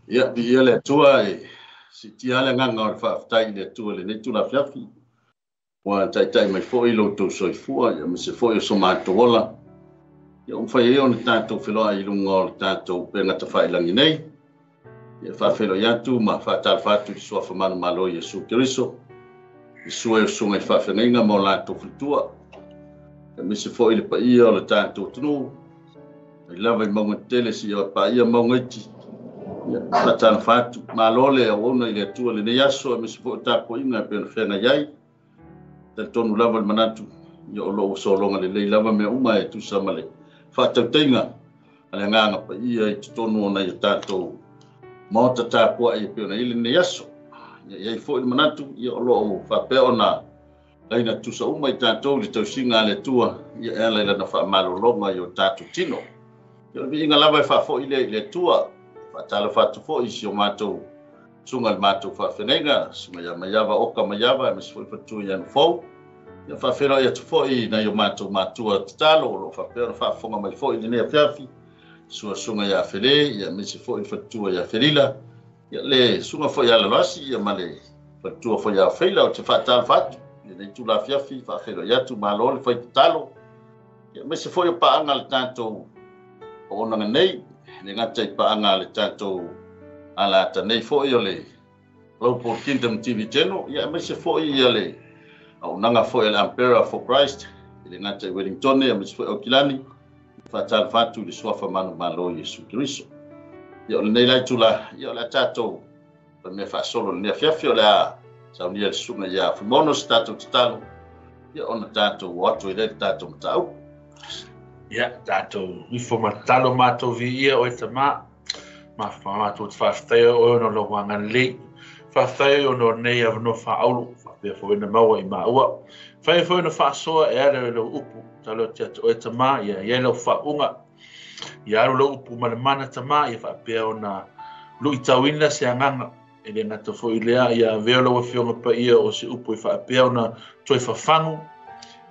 Ia, viia le Atua e siitia lava le agaga o le faafetai i le Atua i lenei itula afiafi, ua taitai mai foi lo outou soifua aemaise foi o so matou ola, ia ua mafai ai ona tatou feloai i luga o le tatou upega tafailagi nei. Ia faafeiloai atu ma faatalofa atu i le Suafa manumalo o Iesu Keriso, i susu ai o susuga i faafeagaiga ma o latou faletua, aemaise foi le paia o le tatou atunuu, mai lava i mauga tetele seia paia mauga iti. Ia faatalofa atu, malo le auauna i le Atua i lenei aso, aemaise foi o tapuaiga e pei ona feagai ai. Talitonu lava le manatu, ia o lo o ua sologa lelei lava mea uma e tusa ma le faatautaiga a le Agaga Paia i totonu o nai o tatou maota tapuai e pei ona i ai lenei aso. Ia i ai foi le manatu, ia o lo o faapea ona laina tutusa uma i tatou i le tausiga a le Atua, ia e ala i lana faamalologa i o tatou tino. Ia o le viiga lava e faafoi lea i le Atua. Faatalofa atu foi i si o matou susuga i le matou faafeagaiga, susuga ia Maiava Oka Maiava, aemaise foi faletua ia Nofou. Ia faafeiloai atu foi i nai o matou matua tatalo o lo o faapea ona faafofoga mai foi i lenei afiafi, sua susuga ia Fele, ia aemaise foi le faletua ia Felila, ia le susuga foi ia Laloasi, ia ma le faletua foi ia Feila. Ou te faatalofa atu i lenei itula afiafi, faafeiloai atu, malo le fai tatalo. Ia aemaise foi o paaga a le tatou auaunaga nei, le gata i paaga a le tatou alata nei foi o le Global Kingdom TV Channel, ia aemaise foi ia le auaunaga foi a le Umbrella for Christ, i le gata i Wellington, aemaise foi Aukilani. Faatalofa atu i le suafa manumalo o Iesu Keriso. Ia o lenei la itula, ia o le a tatou mea faasolo i lenei afiafi, o le a saunia le susuga ia Fuimaono se tatou tatalo, ia ona tatou o atu ai lea i le tatou mataupu. Ia, tatou ifo ma tatalo matou viia oe Tama. Ma matou te faafetaia oe ona o lou agalelei. Faafetai oe ona o lenei avanoa faaulu, faapea foi ona maua i maua. Fai foi ona faasoa e ala i lou upu. Tatalo atu ia te oe Tama, ia i ai lau faauuga. Ia alu lau upu ma le mana Tama, ia faapea ona luitauina se agaga. E le gata foi i lea, ia avea lau Afioga Paia o se upu e faapea ona toe fafagu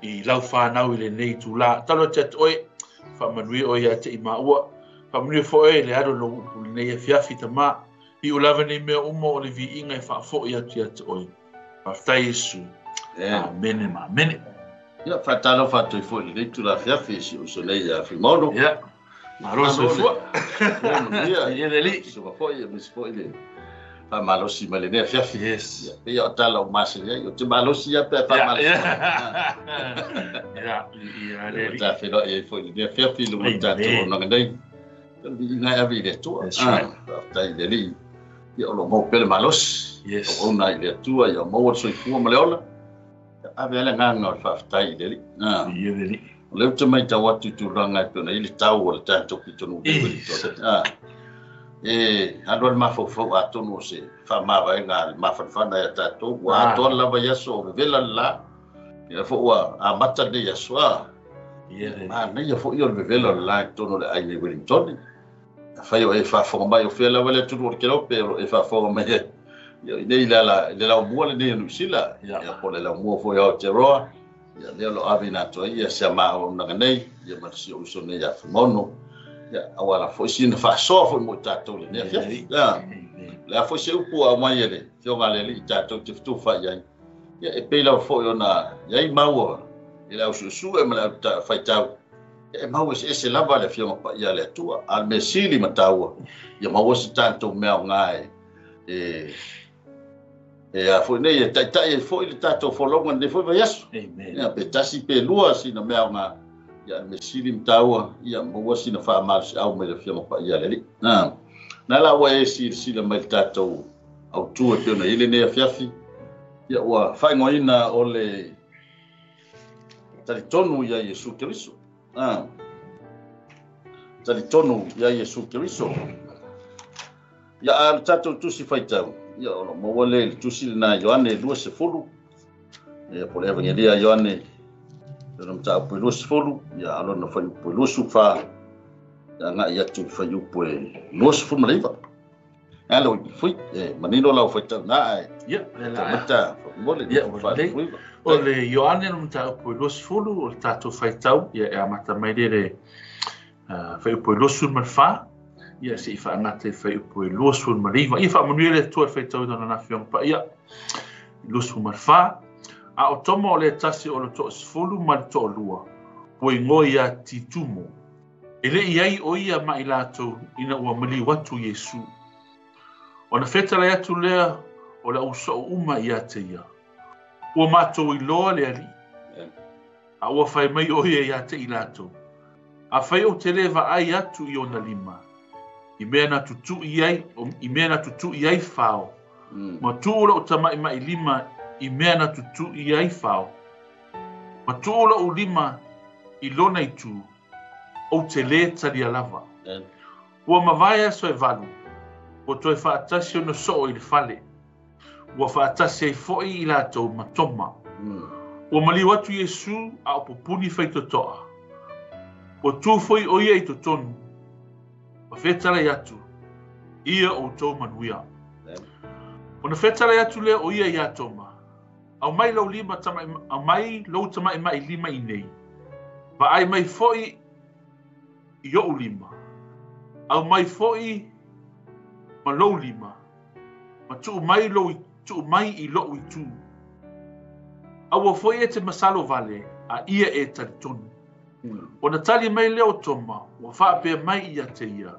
i lau whanau i lenei itula. Tatalo atu ia te oe, faamanuia oe ia te i maua. Faamanuia foi oe i le alu o lou upu i lenei afiafi Tama. Iu lava nei mea uma o le viiga e faafoi atu ia te oe. Faafetai Iesu. Amene ma amene. Ia, faatalofa atu ai foi i lenei itula afiafi i si ou uso nei ia Fuimaono. Ia. Malo le soifua. Ia, manuia. Ia le alii. Susuga foi, aemaise foi le faamalosi mai lenei afiafi. Yes. Ia, pei o tala o masani ai, o te malosi ia pe a faamalosi. Ia, ia le alii. Ta feiloai ai foi i lenei afiafi i luga o le tatou auaunaga nei. O le viiga e ave i le Atua. That's right. Faafetai i le Alii. Ia, o lo o maua pea le malosi. Yes. Auauna i le Atua, ia maua le soifua ma le ola. Ia, ave ai le agaga o le faafetai i le Alii. Ia le Alii. O lea ou te matau atu i tulaga e pei ona i ai le tau o le tatou pitonuu nei Wellington. E alu lava le mafaufau atonu o se faamavaega a le mafanafana ia tatou. Ua atoa lava i aso o vevela le la. Ia foi ua amata lenei aso. Manaia foi o le vevela o le la i totonu o le aiga i Wellington. Afai o e faafofoga mai o fea lava le atunuu o le Kelope o lo o e faafofoga mai ai. Ia i nei le laumua lenei o Niu Sila. Ia po o le laumua foi o Aotearoa. Ia lea o lo o ave ina atu ai ia si a ma auaunaga nei, ia ma si ou uso nei ia Fuimaono. Ia auala foi sina faasoa foi mo i tatou i lenei afiafi. Ia, o le a foi se upu ua aumai e le Afioga a le Alii tatou te fetufaai ai. Ia e pei lava foi ona i ai mau i le au suesue ma le au faitau, ia e mau eseese lava le Afioga Paia a le Atua. A o le mea sili ma taua, ia maua se tatou mea aoga e e a foi nei, e taitai ai foi le tatou folauga i lenei foi vaiaso. Amen. Ia, pe tasi pe lua sina mea aoga, ia, le mea sili ma taua, ia maua sina faamalosiau mai le Afioga Paia a le Alii. Na, na la ua e silasila mai i le tatou autu e pei ona i ai lenei afiafi, ia ua faaigoaina o le talitonu ia Iesu Keriso. Na, talitonu ia Iesu Keriso. Ia, a o le tatou tusi faitau, ia, o lo o maua lea i le tusi lena a Ioane 20, ia, po o le Evagelia a Ioane, lona mataupu e 20, ia, a o lona fuaiupu e 24, ia, agai atu i le fuaiupu e 29. A lau fui, e manino lau faitau na, ae Ia, le la. taumata faamolemole, Ia, ua lelei. 29. O le Ioane le mataupu e 20, o le tatou faitau, ia, e amata mai lea i le fuaiupu e 24. Ia seʻi faagata i fuaiupu e 29. Ia faamanuia le Atua i le faitauina o lana Afioga Paia. 24. A o Toma o le tasi o le toasefulu ma le toalua, ua igoa iā Titumo. E le i ai ʻo ia ma i latou ina ua maliu atu Iesū. Ona fetalai atu lea o le ausoo uma iā te ia, Ua matou iloa le Alii. A ua fai mai ʻo ia iā te i latou, Afai ou te lē vaai atu i ona lima, i mea na tutuʻi ai, i mea na tutuʻi ai fao, ma tuu loʻu tamaʻimaʻi lima i mea na tutuʻi ai fao, ma tuu loʻu lima i lona itu, ou te lē talia lava. Ua mavae aso e valu, ua toe faatasi ona soo i le fale. Ua faatasi ai foi i latou ma Toma. Ua maliu atu Iesū a o pupuni faitotoa. Ua tū foi ʻo ia i totonu, ma fetalai atu, Ia outou manuia. Ona fetalai atu lea o ia iā Toma, Aumai lou lima tamaʻi, aumai lou tamaʻimaʻi lima iinei, vaai mai foi i oʻu lima, aumai foi ma lou lima, ma tuu mai lou tuu mai i loʻu itu. Aua foi e te masalo wale, a ia e talitonu. Ona tali mai lea o Toma, ua faapea mai ia te ia,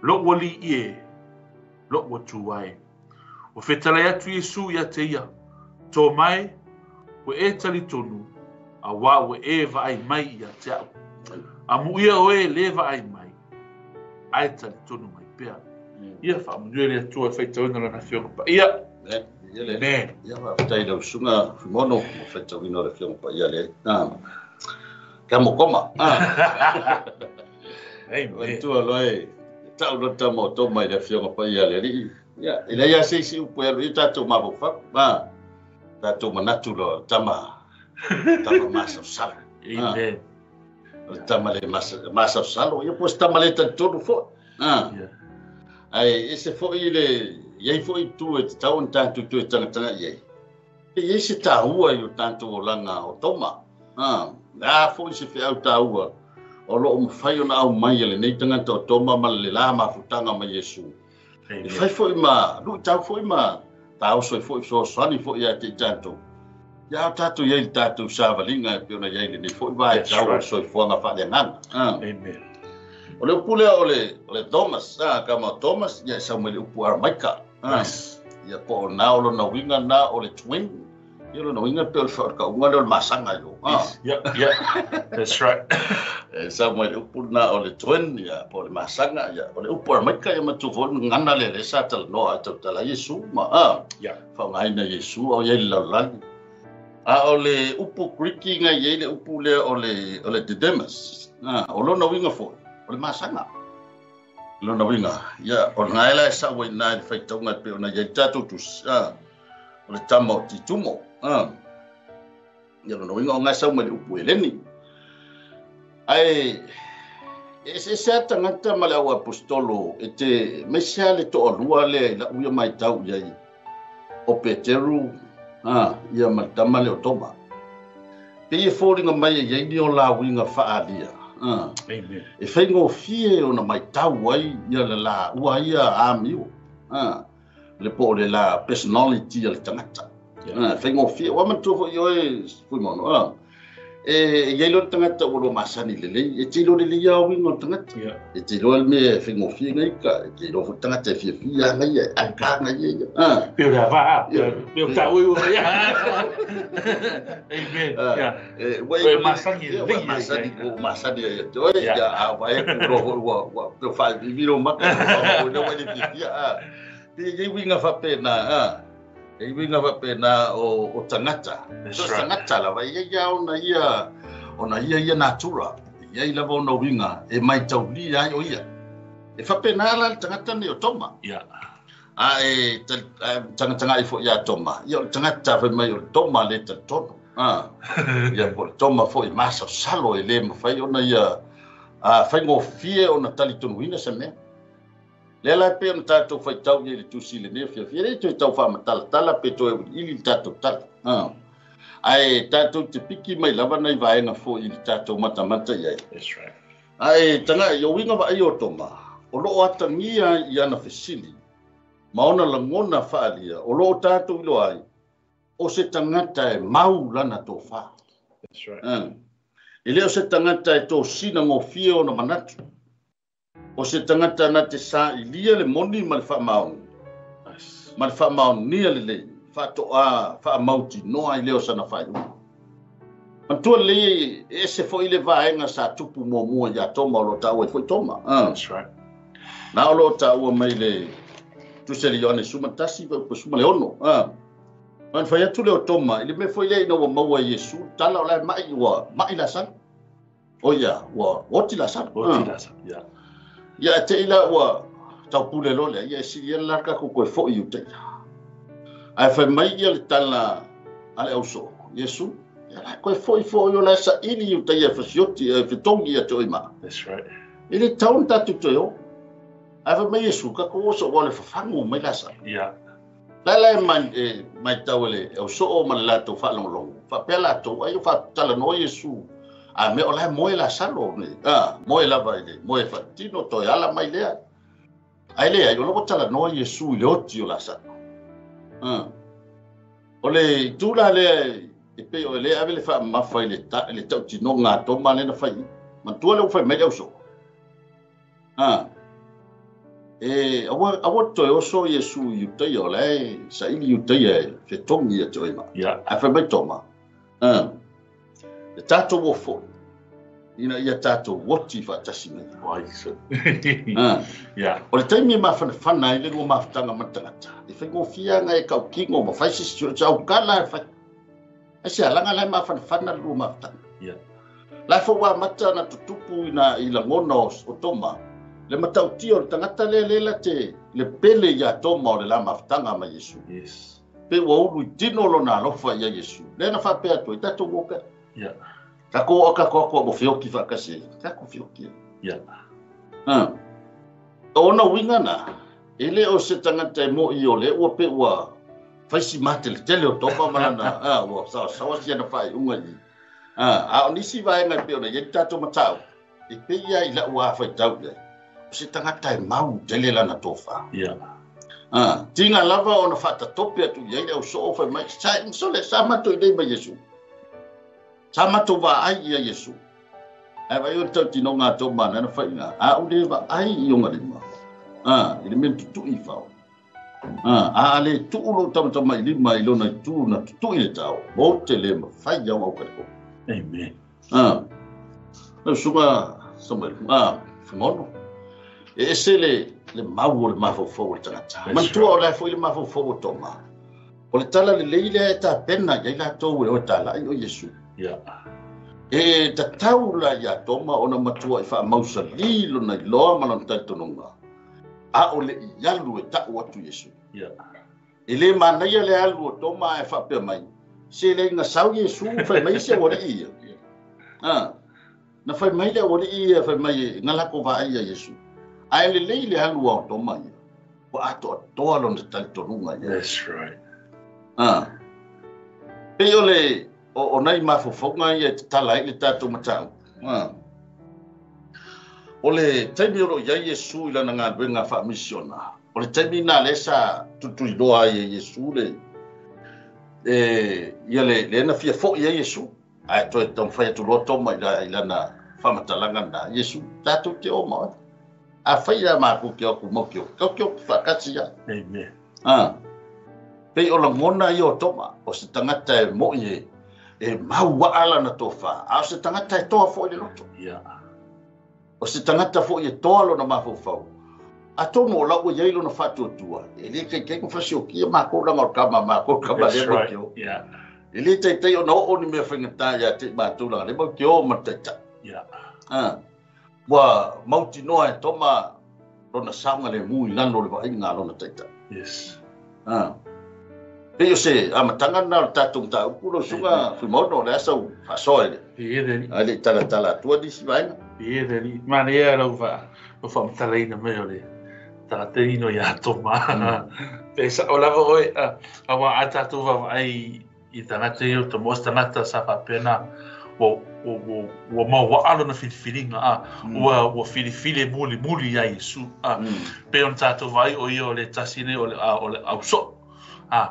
Loʻu Alii e, loʻu Atua e. Ua fetalai atu Iesū ia te ia, Toma e, ua e talitonu, auā ua e vaai mai ia te aʻu. Amuia oe e lē vaai mai, ae talitonu mai pea. Ia faamanuia le Atua e faitauina lana Afioga Paia. Amen. Ia faafetai i lau susuga Fuimaono mo faitauina o le Afioga Paia le Ka mo koma. Amen. Tua loa e tau loa tama o Toma i le Afioga Paia a le Alii. Ia, e leai lava se isi upu e alu i ai tatou mafaufau. Tatou manatu loa, tama, tama masalosalo. Amen. O le tama le masalosalo, ia po o se tama le talitonu foi. Ae ese foi le i ai foi itu e tatau ona tatou toe tagatagai i ai. E i ai se taua i o tatou olaga o Toma. Le a foi se feau taua o lo o mafai ona aumai e lenei tagata o Toma ma le la mafutaga ma Iesu. E fai foi ma luitau foi ma taoso ai foi fesoasoani foi ia te i tatou. Ia o tatou i ai i le tatou savaliga e pei ona i ai i lenei foi vaitau o le soifuaga faaleagaga. Amen. O le upu lea o le, o le Thomas, kama o Thomas, ia e sau mai le upu Aramaika. Ia po o na o lona uiga na o le twin. Ia lona uiga pei o le kauga lea o le masaga i o. Yes. Yeah, yeah. That's right. E sau mai le upu na o le twin, ia, po o le masaga, ia, o le upu Aramaika, ia matua foi le gagana lea lea sa talanoa ai tautala ai Iesu ma, faaaogaina Iesu a o i ai i le lalolagi. A o le upu Kiriki na i ai le upu lea o le, o le Didymus, o lona uiga foi, o le masaga. Lona uiga, ia, o lena la e sau ai i ina i le faitauga e pei ona i ai le tatou tusi, o le tama o Titumo. Ia, lona uiga o lena e sau mai le upu Eleni. Ae, e eseese lava tagata ma le au aposetolo e te, aemaise lava le toalua lea i lau ia matau i ai, o Peteru, ia ma le tama lea o Toma. Pei e foliga mai e i ai ni o la uiga faaalia, e faigofie ona matau ai ia le la ua ia amio, le po o le la personality a le tagata. E faigofie, ua manatua foi oe, Fuimaono, e i ai loa le tagata ua loa masani lelei, e te iloa lelei lava uiga o le tagata. E te iloa le mea e faigofie nei ka, e te iloa foi le tagata e fiafia ana ia, e aka ana ia ia. Pei o le ava, pei o taua ua ia. Amen. Ua e masani lelei. Ua masani, ua masani ia te oe, ia a vaai atu loa foi ua, ua pei o faaiviivi lou maka, ua ua le fiafia. Pei e i ai uiga faapena, E i ai uiga faapena o tagata. So o se tagata lava, e i ai lava ona ia, ona ia ia natura. E i ai lava ona uiga e maitaulia ai o ia. E faapena la le tagata lenei o Toma. A e tagatagai foi ia Toma, ia o le tagata fai mai o le Toma le talitonu. Ia po o le Toma foi masalosalo e le mafai ona ia faigofie ona talitonuina se mea. Lea la e pei ona tatou faitau i ai i le tusi i lenei afiafi, e le toe tau faamatalatala pe toe auiliili le tatou tala. Ae tatou te piki mai lava nai vaega foi i le tatou matamata i ai. That's right. Ae tagai, o uiga vaaia o Toma, o loo atagia i ana fesili ma ona lagona faaalia o loo tatou iloa ai o se tagata e mau lana tofā. That's right. E le o se tagata e tosina gofie ona manatu. O se tagata na te sailia le moni ma le faamaoni. Nice. Ma le faamaonia lelei, faatoa faamautinoa i lea o sana faaiuga. Manatua lelei e ese foi le vaega sa tupu muamua ia Toma o lo o taua ai foi Toma. That's right. Na o lo o taua mai le Tusi a le Ioane 11 16. Ona fai atu lea o Toma i le mea foi lea ina ua maua e Iesu le tala o la e mai ua mai Lasalo. O ia, ua oti Lasalo. Oti Lasalo, yeah. Ia e te i la ua taupule loa lea, ia e sili ia la tatou toe foi i uta ia. Ae fai mai ia le tala a le ausoo, Iesu, ia la toe foi foi o la e saili i uta ia e fasioti, e fetogi ia te oe ma. That's right. E le tatau ona tatou toe o. Ae fai mai Iesu, tatou oso ua le fafagu mai Lasalo. Yeah. La la e mai tau e le ausoo ma le latou faalogologo, faapea latou, ai o faatalanoa Iesu, a mea o la e moe Lasalo, moe lava i le moe faatino, toe ala mai lea. Ae leai, o la ua talanoa Iesu i le oti o Lasalo. O le itu la lea e pei o le ave le faamamafa i le tautinoga a Toma lea na fai. Manatua lea ua fai mai le ausoo. E aua toe oso Iesu i Iutaia, o la e saili Iutaia e fetogi ia te oe ma. Yeah. Ae fai mai Toma, le tatou o foi, ina ia tatou oti faatasi mai. Wise. Yeah. O le taimi e mafanafana ai le lua mafutaga ma le tagata, e faigofie aga e kaukino ma fai se si aukala e fai. Ai se alaga la e mafanafana le lua mafutaga. Yeah. La e fou amata na tutupu ina i lagona o Toma, le matautia o le tagata lea le la te le pele ia Toma o le la mafutaga ma Iesu. Yes. Pe ua ulu i tino lona alofa ia Iesu. Lea na faapea atu ai, tatou o pea. Yeah. Takou o kako ako mo fioki whaakasi. Takou fioki. Yeah. O ona uiga na, e le o se tagata e mo i o le ua pe ua faisi matele tele o Toma ma lana, ua sawasawa si ana faaiuga i. A o nisi vaega e pei ona i ai le tatou mataupu, e pei ia i lau faitau i ai, o se tagata e mau tele lana tofā. Yeah. Tiga lava ona faatatope atu i ai le ausoo fai mai, sa sole sa matou i nei ma Iesu. Sa matou vaai ia Iesu. Ae vaai o le tautinoga a Toma na faiga, a u le vaai i ona lima. I le mea na tutui i fao. A le tuu lou tamatamailima i lona itu na tutui le tao, mo te le mafai au au kaliko. Amen. Lau susuga Samuel, Fuimaono. E ese le mau o le mafaufau o le tagata. Manatua o le a foi le mafaufau o Toma. O le tala lelei lea e tapena i ai latou e o e talai o Iesu. Yeah. E tatau la ia Toma ona matua i faamausali lona iloa ma lona talitonuga. A o le i alu e tau atu Iesu. Yeah. E le manaia le alu o Toma e faapea mai, se le gasau Iesu fai mai se aualii ia. Na fai mai le aualii ia fai mai e ngalako vaai ia Iesu. Ae lelei le alu o Toma ia. Ua atoatoa lona talitonuga ia. That's right. Pei o le o nai mafaufauga ia e tatala ai le tatou mataupu. O le taimi o lo o i ai Iesu i lana galuega faamisiona, o le taimi lena lea sa tulituliloa ai e Iesu le e ia le lea na fia foi ai Iesu. Ae toe taumafai atu loa Toma i lana faamatalaga lena, Iesu, tatou te o ma oe. A fai ia matou te o atu mau te o, tatou te o faatasi ia. Amen. Pei o lagona ia o Toma, o se tagata e moi e mau aa lana tofā, a o se tagata e toa foi le loto. Yeah. O se tagata foi e toa lona mafaufau. Atonu o lau ua i ai lona faatuatua, e le taitai ona fasiokia matou leaga o le tama a matou, tama That's lea mau right. te o. Yeah. E le taitai ona oo ni mea faigata ia te i matou leaga lea mau te o ma le taitai. Yeah. Ua mautinoa e Toma lona saogalemu i lalo o le vaaiga a lona taitai. Yes. Pei o se amataga lena o le tatou mataupu, lau susuga Fuimaono, o le a sau faasoa i le Ia le alii. ae le i talatala atua nisi vaega. Ia le alii. Manaia lau faamatalaina mai o le tagata ino ia Toma. Pe sao lava oe, aua a tatou vaavaai i tagata ia o Toma, o se tagata sa faapena Ua ua ua maoaʻa lona filifiliga a ua ua filifili e mulimuli iā Iesū a pei ona tatou vaai ʻo ia o le tasi nei o le o le ʻausoʻo a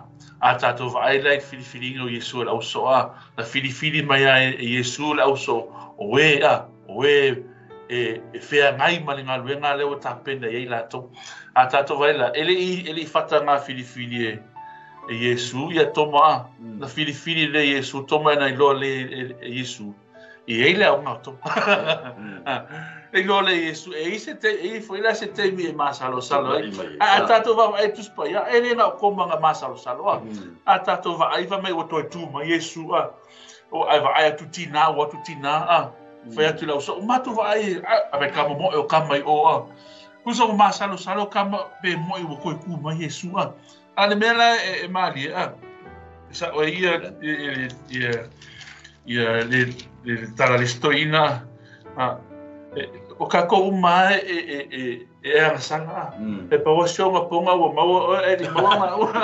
a tatou vaai la i le filifiliga o Iesū e le ʻausoʻo a na filifili mai a e Iesū le ʻausoʻo o e a o e e e feagai ma le galuega lea ua tapena i ai latou. A tatou vaai la, e le i e le i fataga filifili e e Iesū ia Toma a, na filifili lea e Iesū Toma e na iloa lea e e Iesū e i ai le aoga o Toma. E iloa lea e Iesū e i se te, e i foi la se taimi e masalosalo ai. A a tatou vaavaai Tusi Paia, e le na o Toma na masalosalo a. A tatou vaai fai mai ua toe tu mai Iesū a. O ae vaai atu tinā, ua atu tinā, a, fai atu i lau soʻo, matou vaai, a, a me ka momoe o kama i ʻō, a. Kusa ua masalosalo kama, pe moʻi ua toe kū mai Iesū, a. A le mea la e, e mālie, a, e saʻo ai ia, ia, ia, ia le, le, le tala le se toeaina, a, e, o kākou uma e, e, e, e, E agasala a. E pau a sioga ponga ua maua oe e li maua ma ua.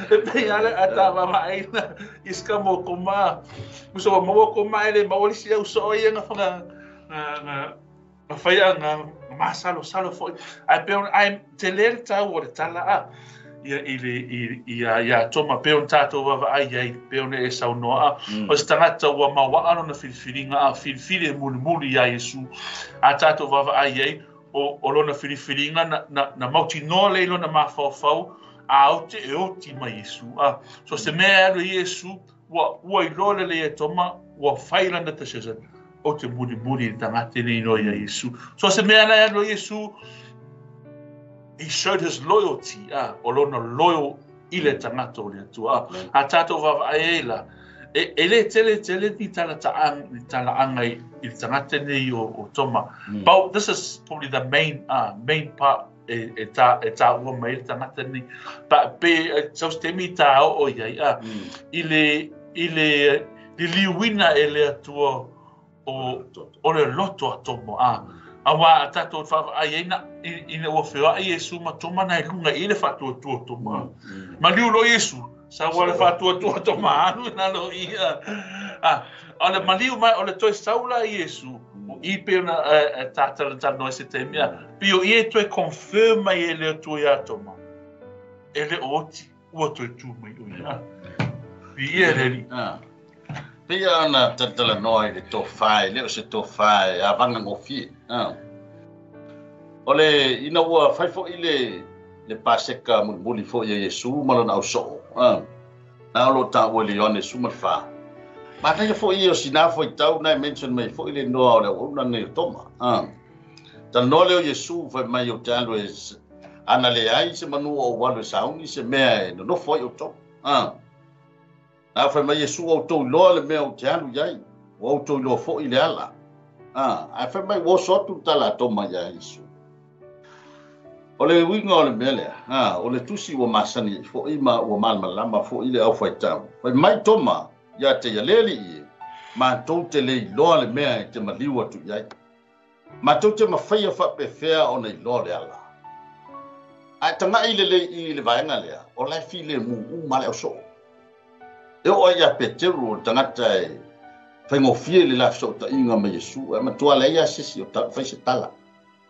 E pei ale a ta vaavaai na i ska mo koma. Musa ua maua koma e le maua lisi au so ia nga whanga nga nga nga whaia nga masalosalo foi. Ai pe ai te le le tau o le tala a ia i le i ia ia Toma pe on tātou vaavaai ai pe ona e saunoa a o se tagata ua maoaʻa lona filifiliga a filifili e mulimuli iā Iesu a tātou vaavaai ai o, o lona filifiliga na, na, na mautinoa lea i lona mafaufau a ote e oti mai Iesu a so se mea e alu e Iesu ua, ua iloa lelei e Toma ua fai lana decision o te mulimuli i le tagata nei iloa iā Iesu. So se mea la e alu ai Iesu he showed his loyalty, a, o lona loyal i le tagata o le Atua. A, a tātou vaavaai ai la, e, e le tele tele ni tala ta'anga, ni tala'anga i, i le tagata nei o, o Toma. But this is probably the main, main part e, e, tā, e tāua mai le tagata nei. But pe, sau se taimi tā oo i ai, a, i le, i le liliuina e le Atua o, o le loto a Toma. A, auā a tātou vaavaai ai na, ina ua feoai Iesu ma Toma na e luga i le faatuatua o Toma. Maliu loa Iesu, sau le faatuatua o Toma alu i lalo i ia. A, o le maliu mai, o le toe sau la Iesu, o i pei ona e tātalatalanoa i se taimi, a, pei o ia e toe confirm mai e le Atua iā Toma, e le o oti. Ua toe tū mai o ia. Viia le Alii. Pei a ona talatalanoa i le tofa, e le o se tofa e avagagofie. O le, ina ua fai foi le, le Paseka mulimuli foi a Iesu ma lona ausoo, na o lo o taua i le Ioane 14. Manaia foi ia o sina faitau na e mention mai foi le igoa o le auauna lenei o Toma. Talanoa lea o Iesu fai mai ou te alu e Ana leai se manu o ou alu e sauni se mea e nonofo ai outou. A. Na fai mai Iesu, ua outou iloa le mea ou te alu i ai, ua outou iloa foi le ala. A. Ae fai mai, ua oso atu le tala a Toma iā Iesu. O le uiga o le mea lea, a, o le tusi ua masani ai foi ma ua malamalama foi le aufaitau. Fai mai Toma ia te ia, Le Alii e, matou te le iloa le mea e te maliu atu i ai. Matou te mafaia faapefea ona iloa le ala. Ae taga'i lelei i le vaega lea, o la e filemu uma le ausoo. E oo ai ia Peteru o le tagata e faigofie i le la fesootaiga ma Iesu, ae matua leai lava se isi o fai se tala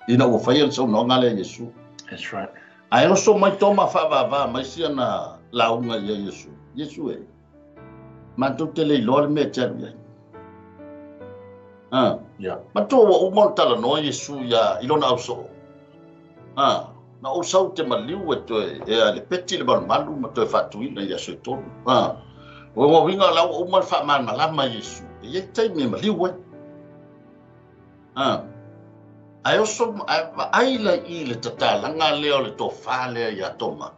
ina ua faia le saunoaga lea a Iesu. That's right. Ae oso mai Toma faavavā mai siana lauga ia Iesu. Iesu e, matou te le iloa le mea e te alu i ai. Ah. Yeah. Matua ua uma ona talanoa Iesu ia i lona ausoo. Ah. Na ou sau te maliu e toe e a le peti le malumalu ma toe faatuina i aso e tolu. Ah. O lona uiga la ua uma le faamalamalama Iesu. E i ai taimi e maliu ai. Ah. Ae oso, ae vaai la i le tatalaga lea o le tofa lea ia Toma.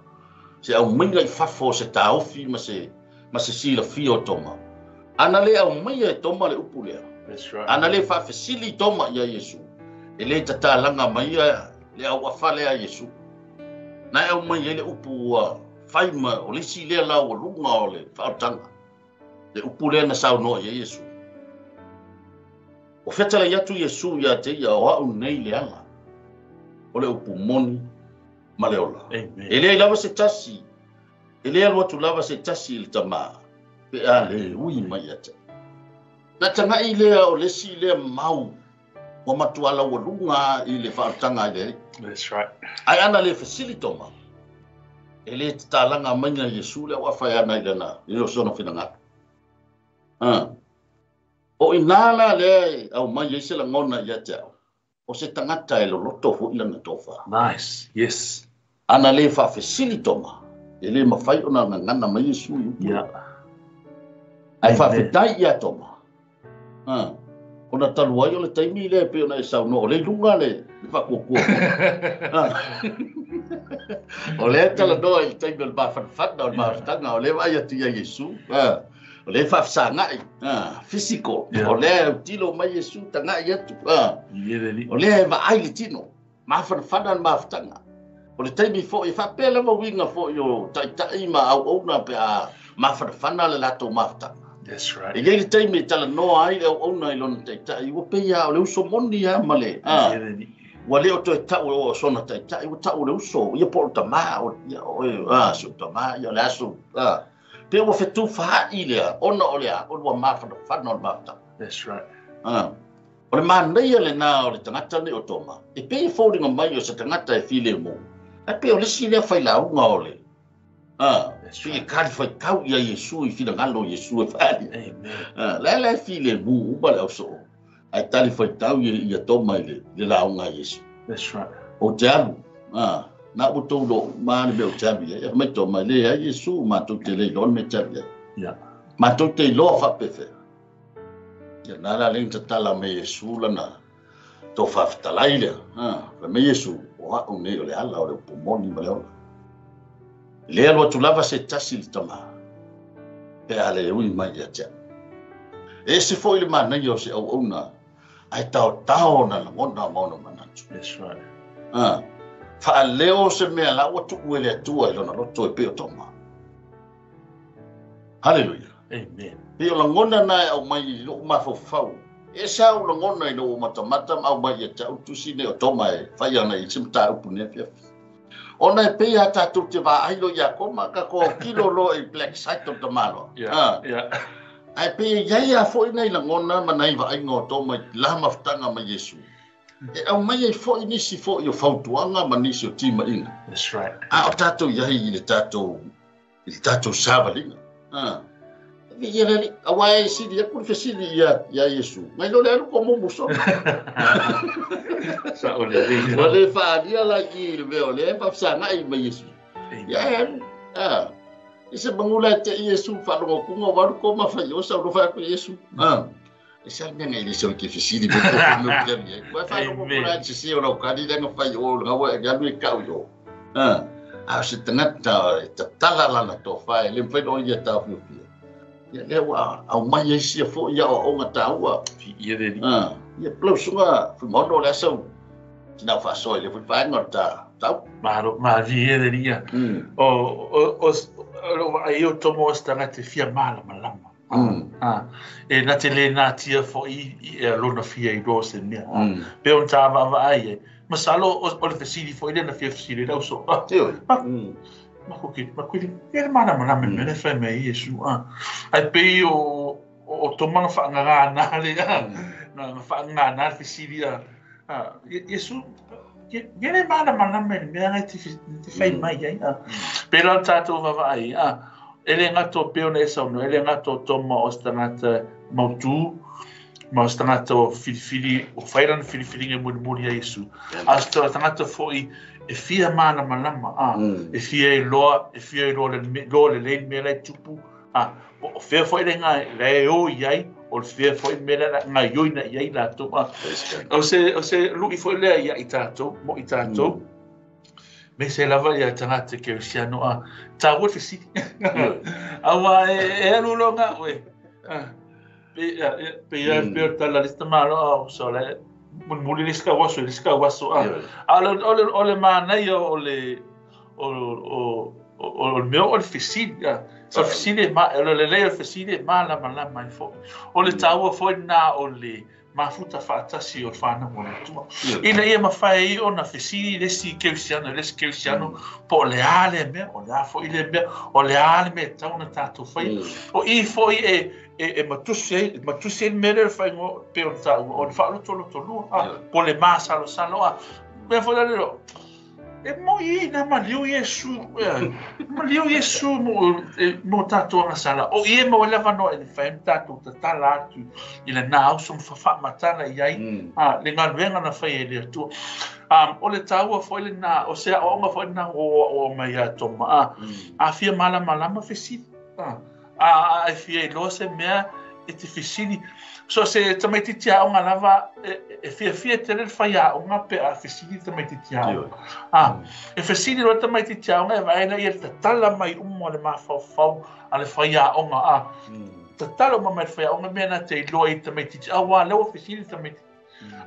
Se aumaiga i fafo o se taofi ma se ma se silafia o Toma. Ana le aumaia e Toma le upu lea. That's right. Ana le faafesili Toma ia Iesu, e le tatalaga maia le auafa lea a Iesu. Na e aumai ai le upu ua fai ma o le isi lea laualuga o le faaolataga. Le upu lea na saunoa i ai Iesu. O fetalai atu Iesu ia te ia, o au nei le ala, o le upu moni ma le ola. Amen. E leai lava se tasi, e le alu atu lava se tasi i le Tama, pe a le ui mai ia te au. Na taga'i lea o le isi lea mau ua matua laualuga i le faaolataga i le Alii. That's right. Ae ana le fesili Toma, e le tatalaga mai na Iesu le auafa e ana i lana i le sona finagalo. Ah. O ina la lea e aumai ai se lagona ia te au, o se tagata e loloto foi lana tofa. Nice. Yes. Ana le faafesili Toma, e le mafai ona gagana mai Iesu i upu. Yeah. Ae Amen. faafetai ia Toma. Ah. Ona talu ai o le taimi lea e pei ona e saunoa, o lea i luga le faakuakua. Ah. O lea e talanoa i le taimi o le mafanafana, o le mafutaga, o lea e vaai atu ia Iesu. Ah. O lea e faafesaga'i, ah, physical. Yeah. O lea e autilo mai Iesu, taga'i atu. Ah. Ie le alii. O lea e vaai le tino, mafanafana le mafutaga. O le taimi foi, e faapea lava uiga foi o taitai ma auauna pe a mafanafana le latou mafutaga. That's right. E i ai le taimi e talanoa ai le auauna i lona taitai, ua pei lava o le uso moni lava ma le, ah, Ie le alii. ua le o toe tau o sona taitai, ua tau o le uso, ia po o le tamā, o, ia, o, ah, si o tamā, ia o le aso, ah. Pe ua fetufaai lea, ona o le a, o ua mafanafana o le mafutaga. That's right. Ah. O le manaia lena o le tagata nei o Toma, e pei e foliga mai o se tagata e filemu, ae pei o le isi lea failauga o le, ah, That's pei e right. kali faitau ia Iesu i finagalo o Iesu e faaalia. Amen. Ah, la la e filemu uma le ausoo, ae tali faitau ia Toma i le lauga a Iesu. That's right. O te alu, ah, na ua tou lo uma le mea o te alu i ai. Ia mai Toma, le ai Iesu, matou te le iloa le mea te alu i ai. Yeah. Matou te iloa faapefea. Ia nā la lea tatala me Iesu lana tō whawhitalai lea. Ah, fai mai Iesu, o a'u nei o le ala o le upu moni ma le ola. E le alu atu lava se tasi i le tamā, pe a le ui mai ia te au. E ese foi le manaia o se auauna, ae taotao na lagona ma ona manatu. That's right. Ah, faaleo se mea la ua tuu e le Atua i lona loto e pei o Toma. Hallelujah. Amen. Pei o lagona na e aumai i lou mafaufau. E ese au lagona ina ua matamata ma aumai ia te au tusi nei o Toma e fai ana i se mataupu nei afiafi. Ona e pei a tātou te vaai lo ia Toma, ka ko kilo loa i black site o tamaloa. Yeah. Ah. Yeah. Ae pei e iai a foi nei lagona ma nai vaaiga o Toma i la mafutaga ma Iesu. E aumai ai foi nisi foi o fautuaga ma nisi o timaiga. That's right. A o tātou iai i le tātou savaliga. Ah. Ia le alii, aua e sili atu le fesili ia Iesu. Ngai lo le alu ko mumu sona. Sa o le alii. Ua le faalia la i le mea o lea e faafesagai mai Iesu. Ia e alu. Ah. I se mangula e te Iesu faalogokuga o alu ko mawhai o sa o lofa atu Iesu. Ah. E sa mea ngai le se o ke fesili me ko mea o te alu i ai. Ua e faalogo kura e se se o lau kani lea nga whai o ngawa e alu e kau i o. Ah. A o se tagata e tatala lana tofa e le mawhai no ia tā whiopia. Ia lea ua aumai ai sia foi ia o aonga tāua. Ia le alii. Ah. Ia plausunga fuimono le asau. Tinau whaasoa i le fui whaenga o tā tau. Malo, ma vi e le alii. O ai o tomo o se tagata e fia malamalama. Ah. E na te le nā tia fo i e lona fia i roa se mea. Pe o tā vaava ai e. Masalo o le fesili fo i le na fia fesili lau so. Ah. Te oi. Ma ko ki, ma ko ki, e le mana mana me mele whai mea Iesu. Ah. Ai pei o toma na whaanganga nā le, ah. Na whaanganga nā le fesili, ah. Ah, Iesu, ye le mana mana me mea ngai te whai mai ai, ah. Pe la tātou vaava ai, ah. E le ngato pe ona e sauno, e le ngato toma o se tagata mautū, ma o se tagata o filifili, o whairana filifilinga mulimuli a Iesu. A se tagata foi e fia mana malama, ah. E fia i loa, e fia i loa le me, loa le lei mea lai tupu, ah. O fia foi le ngai, le e o i ai, o le fia foi mea lai ngai ioi na i ai lātou, ah. Praise God. O se lui foi lea ia i tātou, mo i tātou. Me se lava ia tagata ke kerisiano, ah, tā ua fesili. Aua e alu longa, oe. Ah, pe, ah, e, pe ia, pe o tala lista malo, ah, o sa le, mulimuli le sika waso, le sika waso, ah. A le, o le, o le manaia o le, o, o, o, o le mea o le fesili, ah. O le fesili e ma, o le lelei o le fesili e malamalama ai foi. O le tāua foi nā o le mafuta whaatasi o whānau o le Atua. Ina ia mawhai ai o na fesili le si kerisiano, le si kerisiano, po o le a le mea, o le a foi le mea, o le a le mea tau na tātou whai. O i foi e matusi ai, matusi ai le mea lea o le faaigoa pei ona taua, o le faalotolotolua, a, po o le masalosalo, a. Mea foi la lea, e moi i na maliu Iesu, maliu Iesu mo tātou agasala. O i e maua le avanoa e mafai ona tātou tatala atu i lena auso ma faamatala i ai le galuega na fai e le Atua. O le taua foi lena, o se aoaoga foi lena ua aoao mai ia Toma. A fia malamalama fesili. A e fia iloa se mea e te fesili. So se tamaitiiti aoga lava, e fiafia tele le faiaoga pe a fesili le tamaitiiti aoga. E fesili loa le tamaitiiti aoga e vaai lea ia le tatala mai uma o le mafaufau a le faiaoga. Tatala uma mai le faiaoga mea na te iloa i le tamaitiiti, auā lea ua fesili le tamaitiiti.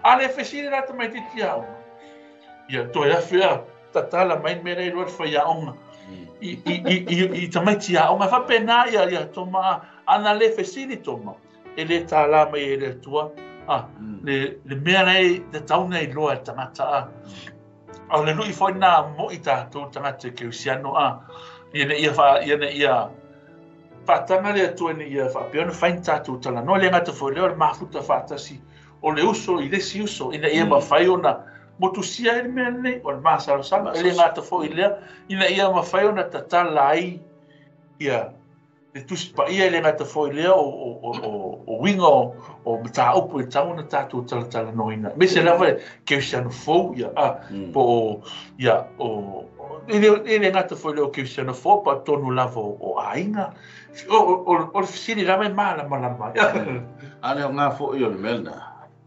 A le fesili la le tamaitiiti aoga, ia toe afe a tatala mai le mea lea iloa le faiaoga i tamaiti aoga. E faapena ia Toma, ana le fesili Toma, e le tālā mai e le Atua. Le mea lea e tatau ona iloa e le tagata. A o le lui foi lena moi tātou tagata e kerisiano, ina ia faataga le Atua ina ia faapea ona fai ni tātou talanoa. Le gata foi lea o le mafuta faatasi o le uso i le isi uso, ina ia mafai ona motusia ai le mea lenei o le masalosalo. E le gata foi lea, ina ia mafai ona tatala ai ia le Tusi Paia, e le gata foi lea o uiga o mataupu e tatau ona tatou talatalanoaina. Aemaise lava le kerisiano fou, ia, po o, ia, o, e le gata foi lea o kerisiano fou, pa tonu lava o aiga. O le fesili lava e malamalama. A le o ngā foi o le mea lena,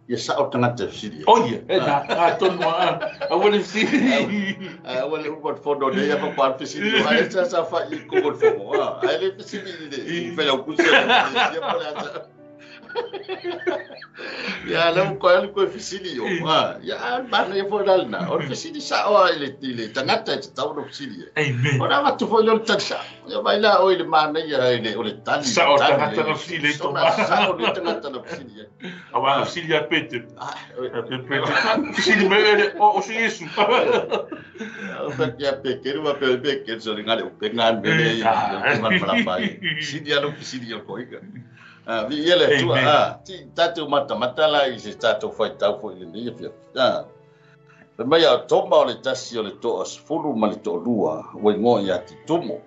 ia sao tagata e fesili ai. O ia, e nā tonu a ua le fesili. A ua le uma le fono nei, a papa le fesili. A e sa sa fai i kongo le fono. A e le fesili i le whelaukusi o le Malaysia po le ata. Ia, le ua koe alu koe fesili o. Ia, a mana ia foi la lena. O le fesili sao a i le tagata e tatau ona fesili ai. Amen. O le avatu foi lea o le tali sao. Ia mai la o i le mana ia i le, o le tali. Sao tagata na fesili ai toma. Sao le tagata na fesili ai. Aua na fesili a Peter. Fesili mai ele, o si Iesu. O fa kia Peter, ua pe Peter, so le ngale upe ngan mele ia, ia man malapa ai. Sili alo fesili o koiga. Vi ia le Atua, ti tātou matamata la i se tātou whaitau foi le nei fia. Fai mai a Toma o le tasi o le toa 10 ma le toa 2, ua ingoa ia Titumo.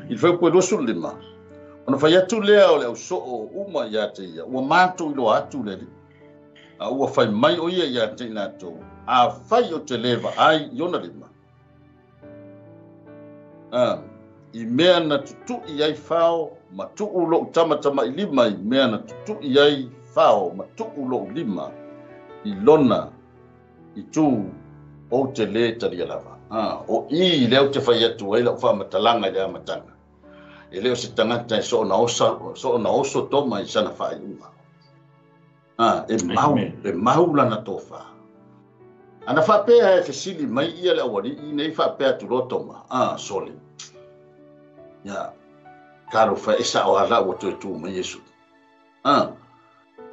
I le whaupu e 25. Ona whai atu lea o le ausoo uma ia te ia, ua mātou iloa atu le alii. A ua whai mai o ia ia te latou, a whai o te leva ai i ona lima. I mea na tutui ai whao, ma tuu lou tamatama i lima, i mea na tutui ai whao, ma tuu lou lima, i lona, i tū o te le talia lava. O i leo te whai atu ai lau whaamatalanga i le amatanga. E leo se tangata e so ona oso toma i sana whaaiunga. E mau lana tōwha. Ana whapea e fesili mai ia le awari i nei whapea tu roa toma. Sole. Ia, karo wha esa o ala ua toe tū mai Iesu.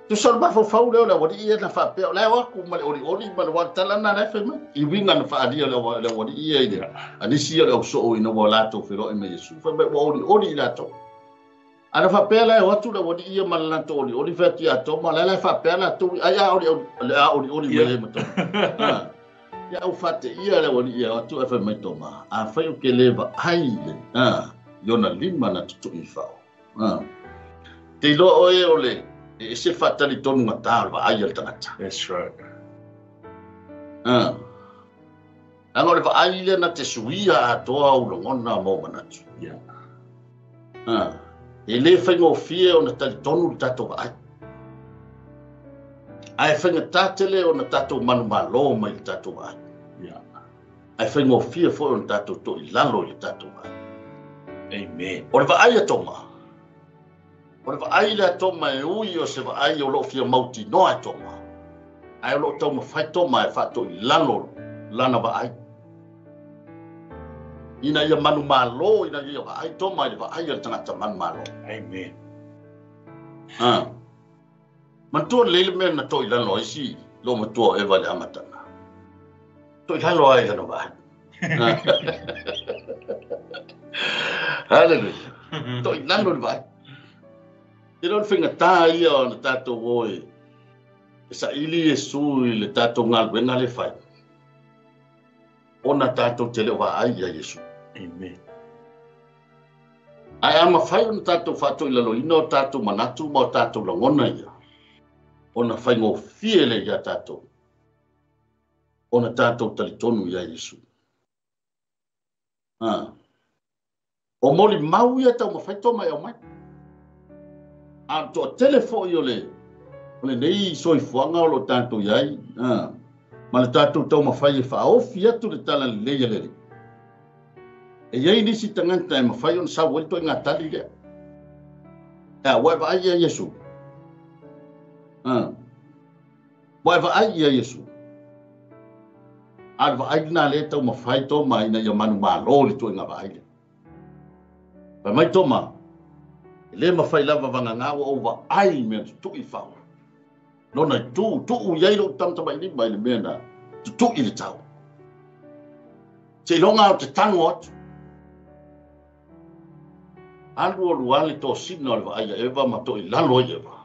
Tu sa le mafaufau leo le awari ia na whapea. O lea waku ma le ori ori ma le wātala nā le whai mai. I winga na whaaria le awari ia i le. Anisi ia le au soo ina ua lātou wheroe mai Iesu. Whai mai ua ori ori i lātou. Ana whapea la e watu le awari ia ma le lātou ori ori whati a toma. La la whapea la tau ai a ori ori le a ori ori mai e matau. Ia au whate ia le awari ia watu e whai mai toma. A whai o ke lewa ai le. Iona lima na tutu i whao. Te iloa oe o le e se whatali tonu ngā tā o le vaai a le tagata. That's right. Anga o le vaai lea na te suia atoa au lagona mau manatu. Yeah. E le whaingofie o na tali tonu le tātou vaai. Ae whaingatātele o na tātou manumalo mai le tātou vaai. Yeah. Ae whaingofie foi o na tātou toi lalo i le tātou vaai. Amen. O le vaai a Toma. O le vaai le a Toma e ui o se vaai o loo fia mauti noa e Toma. Ae o loo taumafai Toma e whaatoi lalo lana vaai. Ina ia manumalo, ina ia vaai Toma i le vaai a le tagata manumalo. Amen. Matua lele mea na toi lalo ai si lo matua o Eva le amatanga. Toi lalo ai lana vaai. Hallelujah. Toi lalo le vaai. Te leo le faigata ia ona tatou o e saili Iesu i le tatou galuega le fai, ona tatou te le o vaai ia Iesu. Amen. Ae a mafai ona tatou faatoilaloina o tatou manatu ma o tatou lagona ia, ona faigofie lea ia tatou, ona tatou talitonu ia Iesu. O moli mau ia tau mawhai tō mai au mai. A toa tele foi o le nei soifuaga o lo tatou iai, ma le tatou tau mawhai e whaofi atu le tala le leia lele. E iai nisi tagata e mawhai ona sau ai toi ngā tali lea. Ea, ua e vaai ia Iesu. Ua e vaai ia Iesu. A le vaai lena le tau mawhai tō mai na ia manu malo le toi ngā vaai lea. Pai mai tō e le mawhai lava vanganga ua o vaai mea tutui whao. Nona i tū, tuu iai lo tamtama i lima i le mea na tutui le tau. Se ilonga o te tango atu. Alu o luale tō sina o le vaai a Eva ma tō i lalo i Eva.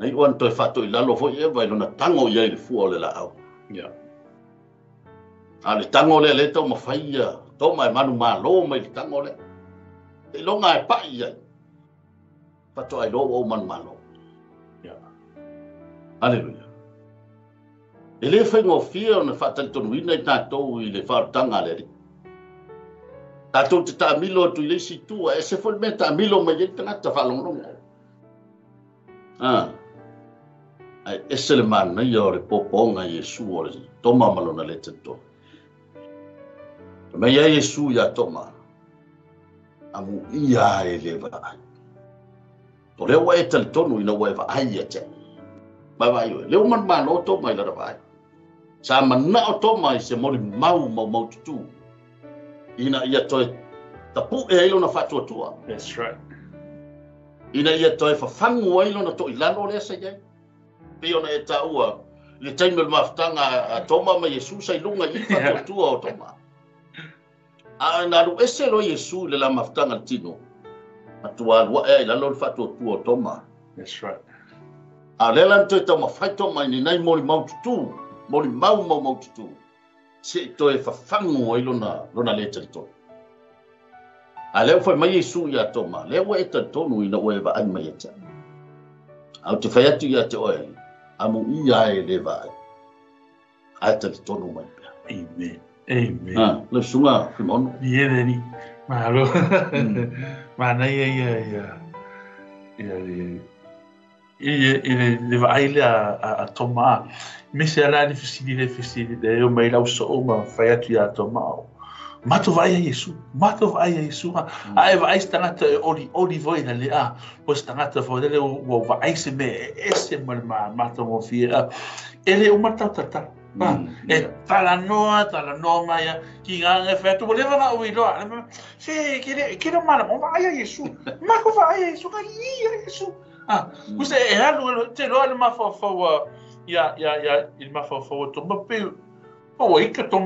Nei oan toe whāto i lalo foi Eva i lona tango iai le fua o le laau. Yeah. A le tango lea le tau mawhai ia, tō mai manu malo mai le tango lea. Te ilonga e pai iai. Whato ai lō o manu malo. Yeah. Hallelujah. E le whaingofia o na whātalitonuina i tātou i le whaarutanga le ari. Tātou te tāmilo atu i leisi tua, e se fo le mea tāmilo mai e tangata whaalongongo. Ai ese le manaia o le pōpōnga Iesu o le toma malona le tento. Mai ai Iesu ia toma, amu ia e le vaai. O lea ua e talitonu ina ua e vaai ia te. Mai vai oe, leo manu malo toma i lara vaai. Sa manao toma i se moli mau mau mau tutu. Ina ia toe tapu e ai lona whatuatua. That's right. Ina ia toe whawhangu ai lona to i lalo lea sa iai. Pei ona e tāua, le taimi o le mafutanga a Toma ma Iesu sa i lunga i whatuatua o Toma. A na alu ese lo Iesu le la mafutanga le tino. Atua alua ea i lalo le whatuatua o Toma. That's right. A lea lan toe tau mawhai Toma i ni nei moli mau tutu, moli mau mau mau tutu. Se i toe whawhangu ai lona le talitonu. A lea whai mai Iesu ia Toma, lea ua e talitonu ina ua e vaai mai e te. Au te whai atu ia te oe, amu ia e le vaai. Ai talitonu mai pea. Amen. Amen. Le sunga whimono. Ie le ni. Malo. Mana ia ia ia. Ia le ia le vaai le a Toma. Me se ala le fesili le o mai lau so ma whai atu ia Toma. Mato vai a Iesu, mato vai a Iesu. A e vai tangata e oli oli voi na le a. Pos tangata fo le o vai se me ese ma mato mo fia. Ele o mata tata. E talanoa mai ki ngā nge whetu, mo lewa ngā ui loa. Se, kere mana, mo vai a Iesu. Mako vai a Iesu, ka i a Iesu. Kuse e halu, te loa le mawhawhaua, ia, i le mawhawhaua tō pe, o ika tō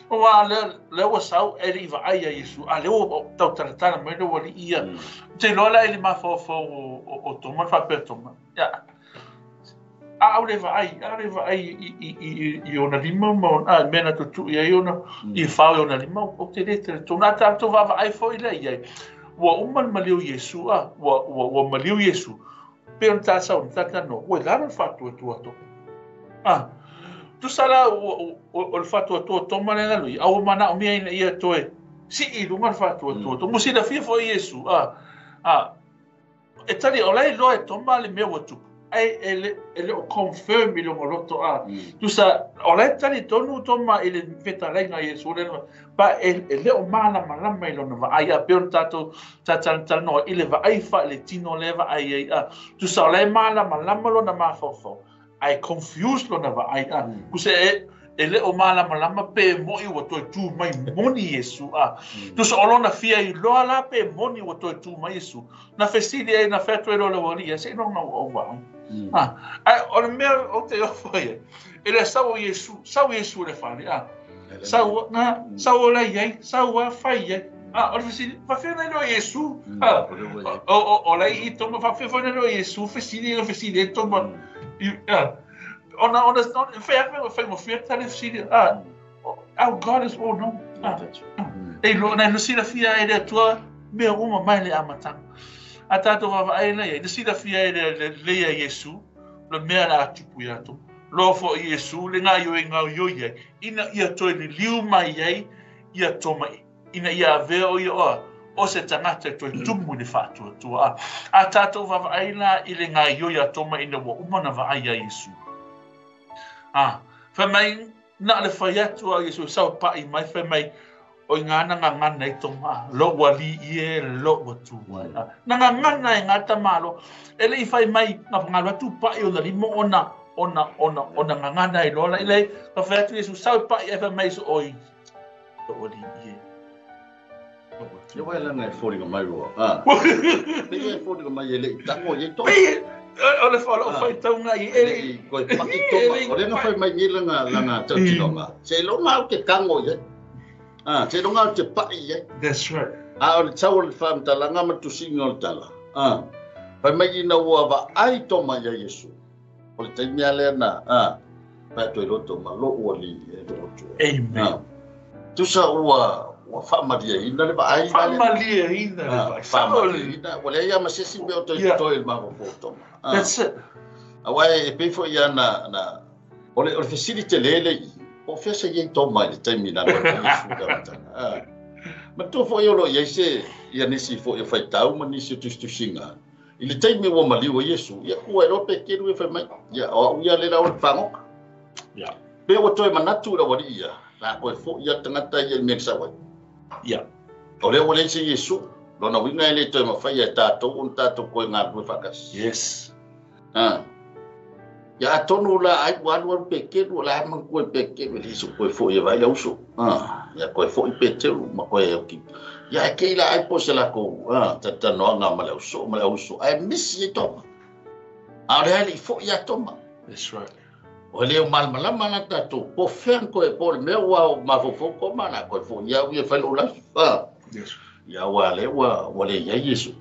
o a le ua sau e le iwa ai a Iesu, a le ua tau talatala mai le ua li ia. Te loa la e le mawhawhau o tō ma, whapea tō ma. Ia. A au le vaai i ona lima ma ona, mea na tutu i ai ona, i whao i ona lima, o te le te tōna tātou vaavaai foi lea i ai. Ua uma le maliu Iesu, ua maliu Iesu, pe ona tāsau, na tātano, ua laro le whātua tō. Tusa la o le whātua tō mana ngalo i, au mana o mea ina ia toe, si i lunga le whātua tō. Musina fia foi Iesu, e tali o lai loa e tō ma le mea ua tupu. Ai e le o confirm i longa loto a. Tusa, o lai tali tonu tō i le whetalenga Iesu, pa e le o mana malama i lona vaai a pe ona tātou tātalanoa i le vaai wha le tino le vaai ai a. Tusa, o lai mana malama lona mawhawhau. Ai confused lona vaai a. Kuse e le o malama lama pe moi ua toe tū mai moni Iesu a. Tusa o lona fia i loa la pe moni ua toe tū mai Iesu. Na fesili ai na whetu e lola wali a se inonga o vaai. Ai o le mea o te ofo ia. E le sau Iesu le whare a. Sau na sau o lai ai, sau a whai ai. O le fesili, faafefea ona iloa e Iesu? O la e i Toma, faafefea foi ona iloa e Iesu fesili ia fesili ai Toma. Ona, ona, fai atu faigofie tali fesili. Our God is all knowing. E iloa, na silafia e le Atua mea uma mai le amataga. A tatou vaavaai la i ai, na silafia e lelei a Iesu le mea la a tupu ia Toma. Loa foi Iesu le gaoioiga gaoioi ai, ina ia toe liliu mai ai ia Toma, ina ia avea o ia oa o se tagata e toe tumu i le faatuatua. A tatou vaavaai la i le gaoioi a Toma ina ua uma na vaai ia Iesu. Fai mai, na o le fai atu a Iesu, sau pa'i mai, fai mai, o i ngā na ngangana i Toma, lou alii e, lou Atua. Na ngangana e ngā tamalo. E le i fai mai, ngā ngalo atu pa'i o na lima ona, ona, ona, ona ngangana i loa la i lei, ka fai atu Iesu, sau pa'i e fai mai Iesu, oi, lou alii e. Ia wai langa e foliga mai ua. Pei e foliga mai e le i tango i toma. O le whala o whaitaunga i e le i koe paki toma. O le nga whai mai ni langa langa tautinoga. Se longa au te tango i. Se longa au te pai i. That's right. A o le tau o le whamtalanga ma tusinga o le tala. Whai mai ina ua va ai toma ia Iesu. O le taimi a lea na. Whai atu e loto ma lo ua li e lo otua. Amen. Tusa ua ua faamalia ina le vaai faamalia ina le vaai faamalia ina ua leai ma se isi mea o toe totoe i le mafaufau o Toma. That's it. Aua e pei foi ia na na o le fesili tele le i po o fea sa i ai Toma i le taimi na alu ai Iesu i le amataga. Manatua foi o lo o i ai se ia nisi foi o faitau ma nisi o tusitusiga i le taimi ua maliu ai Iesu, ia ua iloa pe kelu e fai mai, ia o au ia le la o le fagoka. Pe ua toe manatu i le aualii ia, la koe foi ia le tagata ia i le mea na sau ai. O lea ua leai se Iesu, lona uiga e le toe mafai e tatou ona tatou koe galulue faatasi. Yes. Ia atonu la ai ua alu alu Peteru, o la e manatua e Peteru, e le se koe foi e vaai le uso. Ia koe foi Peteru ma koe oki. Ia e kei la ai po se lakou talatalanoaga ma le ausoo ma le auuso, ae misi ai Toma. A o le alii foi ia Toma. That's right. O le o malamalama la tatou, po fea na koe, po o le mea ua mafaufau Toma, la koe foi ia au ia fai lou life. Yes. Ia ua le ua ua le iai Iesu.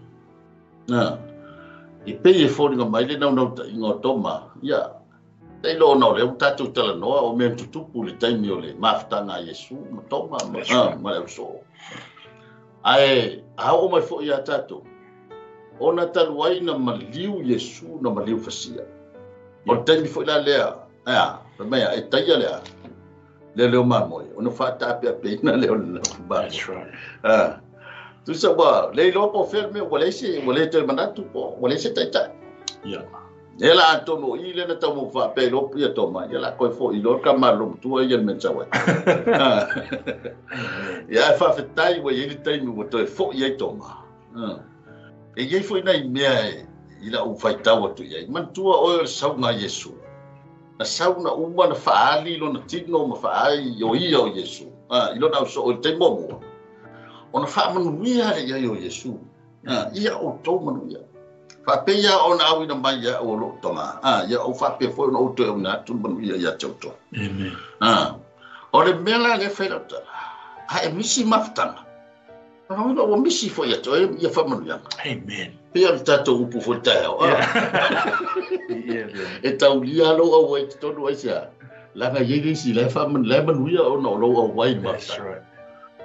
E pei e foliga mai le naunautaiga o Toma, ia, tailo ona o lea ua tatou talanoa o mea na tutupu i le taimi o le mafutaga a Iesu ma Toma ma le ausoo. Ae a oo mai foi ia tatou, ona talu ai na maliu Iesu na maliu fasia. O le taimi foi la lea, ae a, fai mai a, e taia le a, le leo mamoe, ona faataapeapeina lea o le lafu mamoe. That's right. Tusa ua le iloa po o fea le mea, ua leai se, ua le toe manatu po, ua leai se taitai. E la atonu o i le na tau mo faapea iloa ia Toma, ia la koe foi iloa ka malo matua ia le mea sau ai. Ia e faafetai ua i ai le taimi ua toe foi ai Toma. E i ai foi nai mea e i lau faitau atu i ai. Manatua oe o le sauga a Iesu. Na sau na uma na faali lona tino ma faai o ia o Iesu. I lona ausoo i le taimi muamua. Ona faamanuia le iai o Iesu. Ia outou manuia. Faapea ia ona auina mai ia au o lou toga. Ia ou faapea foi ona ou toe auina atu le manuia ia te outou. Amen. O le mea la lea fai lau tala. A e misi mafutaga. Ona uiga ua misi foi ia te oe ia faamanuiaga. Amen. Pei o le tatou upu foi taeao. E taulia lou auai i totonu ai sea. Laga i ai le isi la e la e manuia ona o lou auai i le That's mafutaga. right.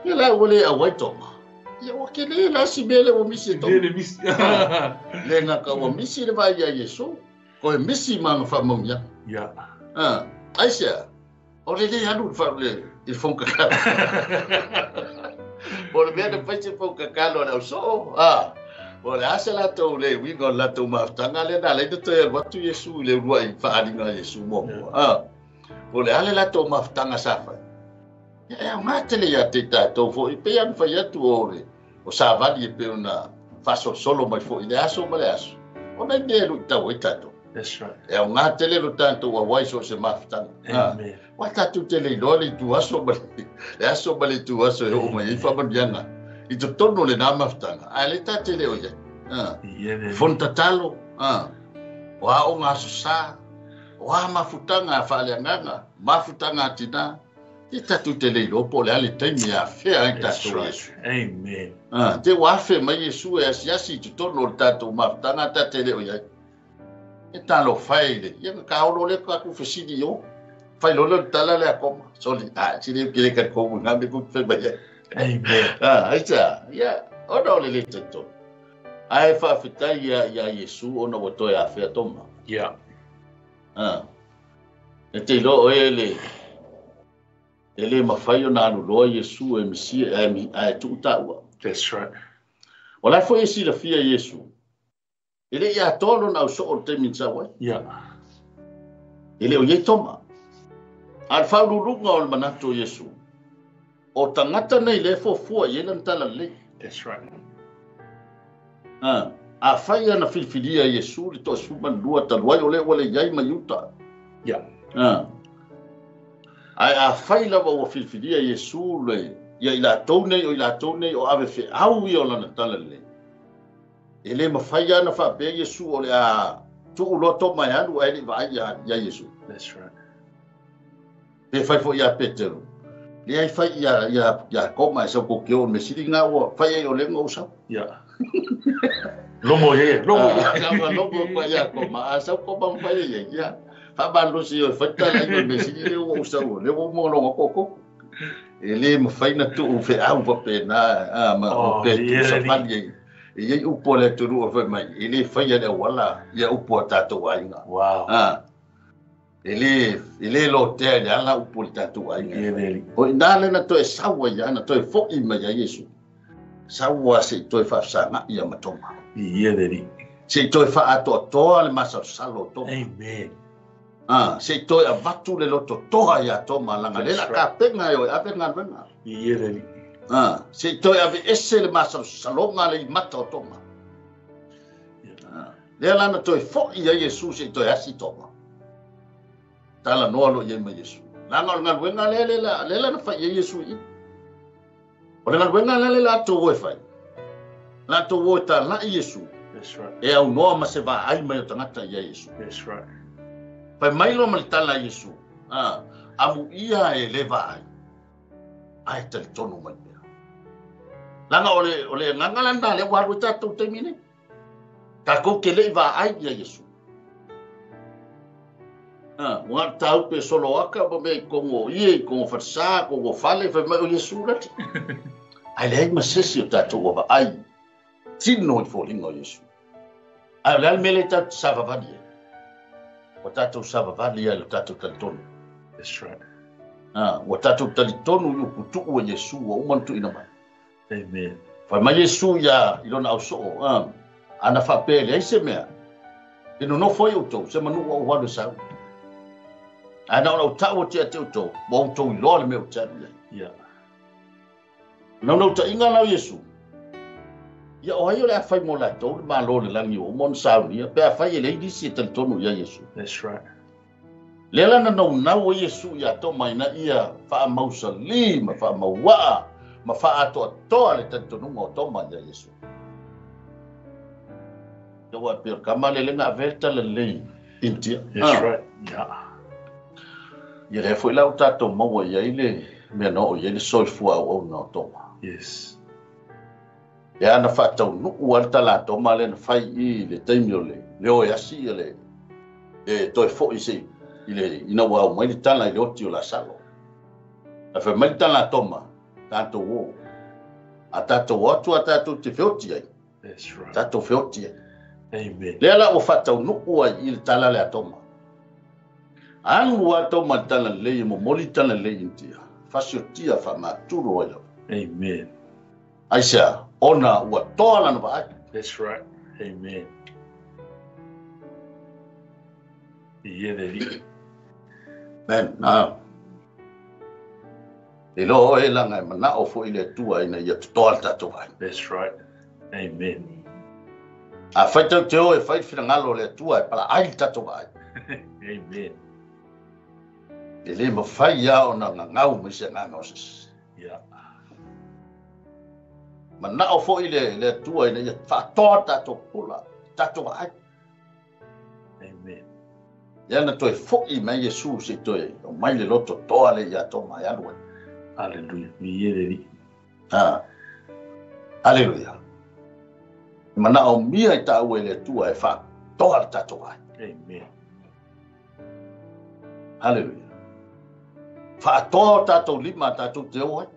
Ia la ua le auai Toma. Ia ua kele la si mea le ua misi e Toma. Le misi. Le ngaka ua misi le vai ia Iesu. Koe misi ma nga faamauiaga. Ai sea. O le le alu le i le fongakalo. Po o le mea na fai se fongakalo a le ausoo. Po o le a se latou le uiga o le latou mafutaga lea na ala ai ona toe alu atu Iesu i le uluai faaaliga a Iesu muamua. Po o le a le latou mafutaga sa fai. Ia e aoga tele ia te i tatou foi. Pei lava ona fai atu o le o savali e pei ona faasolosolo mai foi i le aso ma le aso. O nai mea e luitau ai tatou. That's right. E aoga tele lo tatou auai so o se mafutaga. Amen. Ua tatou tele iloa le itu aso ma le aso ma le itu aso e oo mai ai faamanuiaga i totonu o lena mafutaga. Ae le ta tele o i ai. Ia le Fono tatalo, o aoga aso sa, o a mafutaga a faaleagaga, mafutaga a tina. Te tatou te le iloa po o le a le taimi e afea ai tatou e Iesu. Amen. Te ua afe mai Iesu e asiasi i totonu o le tatou mafutaga ta te le o i ai. E talofa e i le, ia na kaolo lea tatou fesili i o. Fai loa lea o le tala lea a Toma. Soli, a, si le kele ka kou ngā me ku fai mai ai. Amen. Aisa, ia, ona o le le talitonu. Ae faafetai ia Iesu ona ua toe afea Toma. Yeah. E te iloa oe le e le mafai ona alu loa Iesu e Mesia ae tuu taua. That's right. O la e foi e silafia Iesu. E le i atoa lona ausoo o le taimi na sau ai. Yeah. E le o i ai Toma. A o le faauluuluga o le manatu o Iesu, o tagata nei lea e fuafua i ai lana talalelei. That's right. Afai ana filifilia e Iesu le 12 talu ai o lea ua le i ai ma Iuta. Yeah. Ae afai lava ua filifilia e Iesu le ia i latou nei o i latou nei o ave feau ia o lana talalelei, e le mafai lava ona faapea Iesu o le a tuu loa Toma e alu ae le i vaai ia Iesu. That's right. Pe fai foi ia Petero, leai fai ia Toma e sau kou te o le mea sili lena ua fai ai o lea na ou sau. Yeah. Logo ia, logo ia. Logo pa ia Toma, a sau Toma ma fai ai ia. Faamalosi o e fai tala i le mea sili lea ua ou sau, lea ua uma ona koko. E le mafai na tuu feau faapena ma o pe tuu savali ai. E i ai upu a le atunuu e fai mai, e le faia le auala ia upu a tatou aiga. Wow. E le lotea i le ala upu o le tatou aiga. O i ina lea na toe sau ai ia, na toe foi mai ai Iesu. Sau lava se i toe faafesagai ia ma Toma. Ia le Alii. Se i toe faaatoatoa le masalosalo o Toma. Amen. Se i toe avatu le loto toa ia Toma, leaga lea o le a tapena e o e ave le galuega. Ia le Alii. Se i toe aveese le masalosaloga le i mata o Toma. Lea la na toe foi ai Iesu se i toe asi Toma. Talanoa loa i ai ma Iesu. Leaga o le galuega lea lea la na fai ai Iesu i i. O le galuega lea lea latou o e fai. Latou o e talai Iesu. That's right. E aunoa ma se vaai mai o tagata ia Iesu. That's right. Fai mai loa ma le tala a Iesu. Amuia e le vaai. Ae talitonu mai pea. Leaga o le agaga lena lea ua alu ai tatou taimi nei. Tatou te le i vaai ia Iesu. Ua tau pe solo aka ma mea i kongo ie, i kongo falesa, kongo fale, fai mai o Iesu lati. Ae leai ma se isi o tatou ua vaai tino i foliga o Iesu. Ae o le a le mea lea tatou te savavali ai? Ua tatou savavali ai i lo tatou talitonu. That's right. Ua tatou talitonu i upu tuu a Iesu ua uma ona tuuina mai. Amen. Fai mai Iesu ia i lona ausoo, ana faapea e leai se mea, e nonofo ai outou, se manu ua ou alu e sau. Ae na ona ou tau atu ia te outou, ua outou iloa le mea ou te alu i ai. Yeah. Naunautaiga la o Iesu, ia o ai o le a fai mo latou le Malo o le lagi ua uma ona saunia, pe afai e leai nisi e talitonu ia Iesu. That's right. Lea la na naunau ai Iesu ia Toma ina ia faamausali ma faamauaa ma faaatoatoa le talitonuga o Toma ia Iesu. Ia ua pei o le kama lea na avea le talalelei India. That's right. Yeah. Ia lea foi la ua tatou maua i ai le mea na oo i ai le soifua auauna o Toma. Yes. Lea na faataunuu lava le tala a Toma lea na fai i le taimi o le o e asi ia le e toe foi se i le ina ua au mai le tala i le oti o Lasalo. Ae fai mai le tala a Toma, tatou o. A tatou o atu a tatou te feoti ai. That's right. Tatou feoti ai. Amen. Lea la ua faataunuu ai i le tala lea a Toma. Alu lava Toma i le tala lelei e momoli le tala lelei i Initia. Fasiotia faamaturo ai lava. Amen. Aisea? Ona ua toa lana vaai. That's right. Amen. Ia le Alii. Amen. E iloa oe leaga e manao foi le Atua ina ia totoa le tatou vaai. That's right. Amen. Afai tatou te o e fai le finagalo o le Atua e palaai le tatou vaai. Amen. E le mafai lava ona gagau mai se agaga o se isi. Yeah. Manao foi le Atua ina ia faatoa le tatou pula, le tatou vaai. Amen. Lea na toe fo'i mai Iesu se'i toe aumai le loto toa lea ia Toma e alu ai. Aleluia. Viia le Alii. Ha. Aleluia. E manaomia i taua e le Atua e faatoa le tatou vaai. Amen. Aleluia. Faatoa o tatou lima tatou te o ai.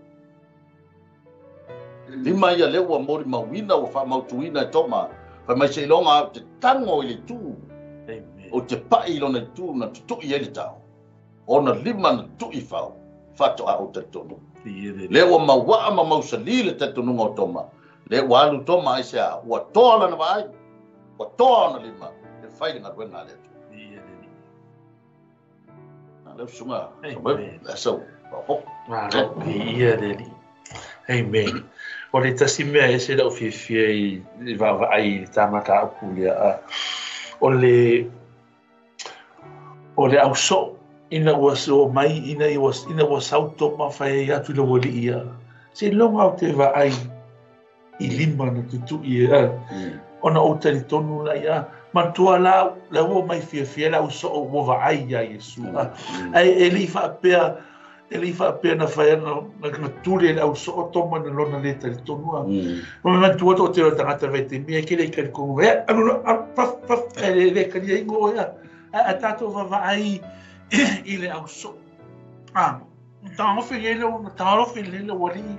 Lima ia lea ua molimauina, ua faamautuina e Toma, fai mai seiloga au te tago i le itu, ou te pai i lona itu na tutui ai le tao, ona lima na tutui i fao, faatoa ou talitonu. Lea ua mauaa ma mausali le talitonuga o Toma, lea ua alu Toma aisea, ua toa lana vaai, ua toa ona lima e fai le galuega a le Atua. Le usuga, le aso, Malo, viia le Alii. Amen. O le tasi mea e ese lau fiafia i le vaavaai i le ta mataupu lea, o le ausoo ina ua o mai, ina ua sau Toma fai ai atu i le aualii ia, seiloga ou te vaai i lima na tutui e ona ou talitonu la ia, manatua la la ua mai fiafia la ausoo ua vaai ia Iesu. Ae e le i faapea, e le i faapea na fai na tule le ausoo Toma na lona le talitonu. Ma manatua to te o tagata vai te mea ke le talitonu e alu paf paf e le le kalia ingo ia a tatou vaavaai i le ausoo. Taofi le le taofi le le aualii.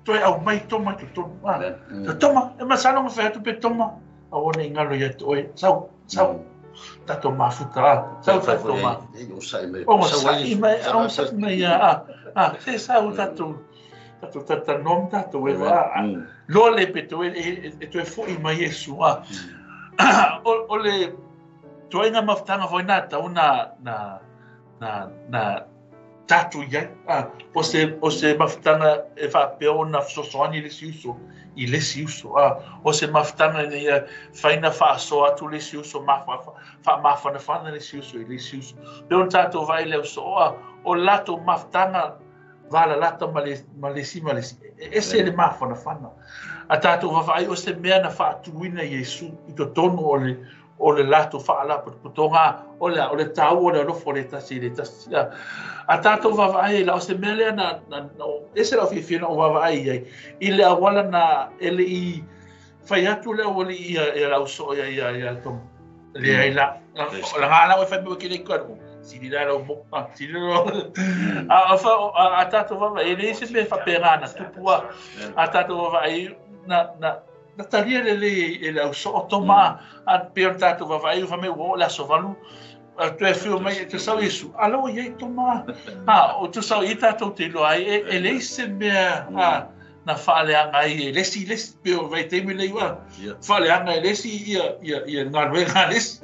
Toe aumai Toma i totonu. Toma, e masalo ma fai atu pe Toma. Aua ne i galo ia te oe. Sau, sau. Tatou mafuta. Sau tatou mafuta. Ogasai mai, ogasai mai ia. Se sau tatou tatou tatanoa ma tatou e va. Loa le pe toe e toe fo'i mai Iesu. O le toaiga mafutaga foi na tau na na na na tatou iai. O se mafutaga e faapea ona fesoasoani le isi uso i le isi uso. O se mafutaga ina ia fai na faasoa atu le isi uso, faamafanafana le isi uso i le isi uso. Pe ona tatou vaai le ausoo, o le latou mafutaga valalata ma le isi ma le isi. E ese le mafanafana. A tatou vaavaai o se mea na faatuina Iesu i totonu o le latou faalapotopotoga, o le taua o le alofa o le tasi i le tasi. A tatou vaavaai la o se mea lea na ese lau fiafia na ou vaavaai ai i le auala na e le i fai atu le aualii ia le ausoo ia Toma. Leai la, o la ngā lau e fai mea ke le kanu. Sili la lau mo, sili la. A tatou vaavaai, e leai se mea faapena na tupu. A tatou vaavaai na na talia lelei e le ausoo Toma, a pe ona tatou vaavaai fai mai ua oo le aso 8, toe afio mai e te sau Iesu, a la ua iai Toma. O te sau i tatou te iloa ai, e leai se mea na faaleaga ai e le isi pe o vaitaimi nei ua faaleaga e le isi ia galuega a le isi,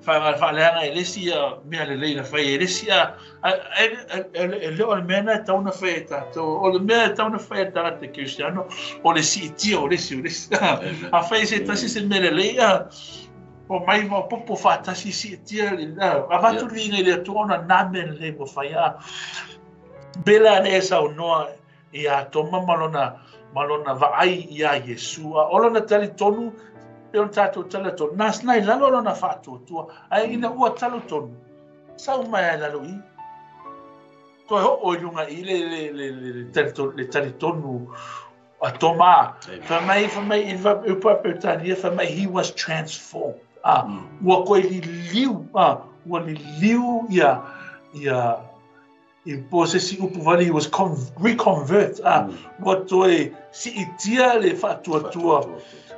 faaleaga e le isi ia mea lelei na fai e le isi. E le o le mea na e tau na fai e tatou, o le mea e tau na fai e tagata kerisiano, o le siitia o le isi o le isi. A fai se tasi se mea lelei, o mai maopoopo faatasi siitia avatu le viiga i le Atua ona na mea lelei ua fai. Pela le e saunoa ia Toma ma lona vaai ia Iesu. O lona talitonu, pe ona tatou talitonu, na i lalo lona faatuatua, ae ina ua talitonu, sau mai ai lalo i. Toe oo i luga i le talitonu a Toma. Fai mai i upu a Peretania, fai mai, he was transformed. Ua koe liliu, ua liliu ia i po se si upu vale, he was reconvert. Ua toe siitia le faatuatua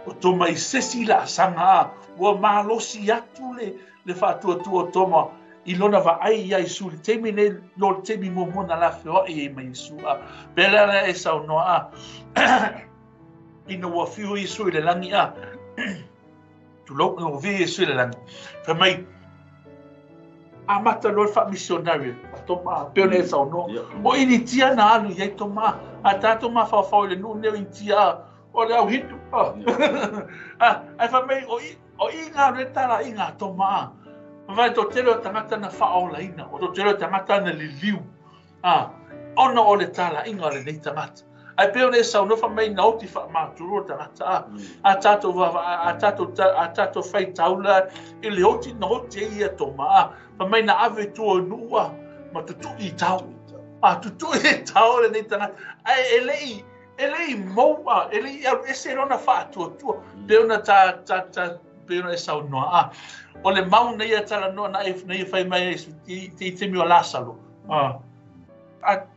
o Toma i se isi laasaga. Ua malosi atu le faatuatua o Toma i lona vaai ia Iesu i le taimi nei, lo le taimi muamua na lafeoai ai ma Iesu. Pe lea la e saunoa, ina ua fiu Iesu i le lagi, tulou, ina ua fiu Iesu i le lagi, fai mai, amata loa le faamisionari a Toma, pe ona e saunoa. O Initia na alu iai Toma, a tatou mafaufau i le nuu nei o Initia, o le au Hindu. Ae fai mai, o i ngā reta la i ngā Toma. Vai to tele o tagata na faaolaina, o to tele o tagata na liliu. Ona o le talaiga o lenei tagata. Ae pei ona e saunoa fai mai na oti faamaturu le tagata a. A tatou vaavaai, a tatou faitau la i le oti na oti ai ia Toma a. Fai mai na ave i tua o nuu a ma tutui i tao. A tutui i tao lenei tagata. Ae e le i maua, e le i alu ese lona faatuatua. Pei ona ta pei ona e saunoa a. O le mau nei e talanoa na e fai mai i te taimi o Lasalo.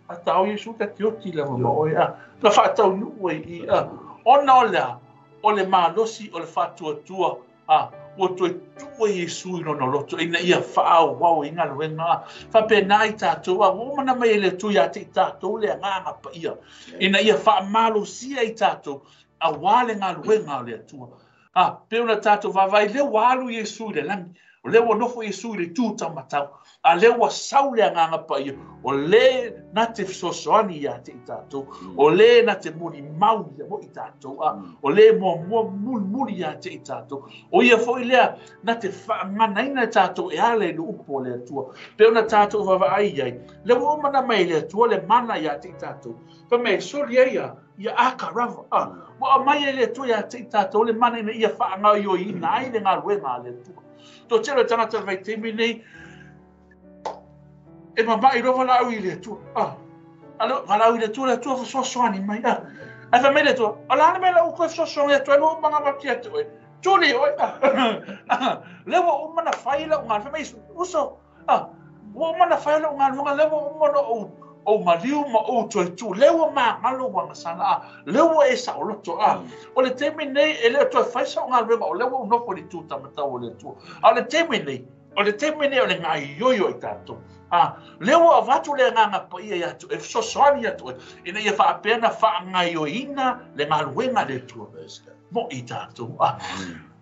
A tau Iesu ta te oti lava ma oe a. Na faataunuu ai i a. Ona o lea, o le malosi o le faatuatua a. Ua toe tuu ai Iesu i lona loto ina ia faaauau i galuega a. Faapena i tatou a. Ua uma ona mai e le Atua ia te i tatou le agaga paia. Ina ia faamalosia i tatou aua le galuega o le Atua. A, pei ona tatou vaavaai, lea ua alu Iesu i le lagi. O lea ua nofo Iesu i le itu taumatau. A lea ua sau le agaga paia. O le na te fesoasoani ia te i tatou. O le na te molimau ia mo i tatou. A, o le muamua mulimuli ia te i tatou. O ia foi lea na te faaganaina tatou e ala i le upu o le Atua. Pei ona tatou vaavaai ai. Lea ua uma ona mai e le Atua le mana ia te i tatou. Fai mai, soli ai ia aka rava. Ua aumai e le Atua ia te i tatou le mana ina ia faagaoioiina ai le galuega a le Atua. Toatele o tagata o le vaitaimi nei, e mama'i loa valaau i le Atua. Valaau i le Atua, le Atua fesoasoani mai. Ae fai mai le Atua, o le a le mea lau koe fesoasoani atu ai, ua uma ona avatu ia te oe. Tuli oe. Lea ua uma ona fai lau galuega. Fai mai, uso, ua uma ona fai lau galuega, lea ua uma ona ou maliu ma ou toe tuu. Lea ua magalo ua gasala, lea ua e saoloto. O le taimi nei, e le o toe fai sau galuega, o lea ua ou nofo i le itu taumatau o le Atua. A o le taimi nei, o le taimi nei o le gaioio i tatou. Lea ua avatu le agaga paia ia te oe, e fesoasoani ia te oe, ina ia faapea na faagaioiina le galuega a le Atua mo i tatou.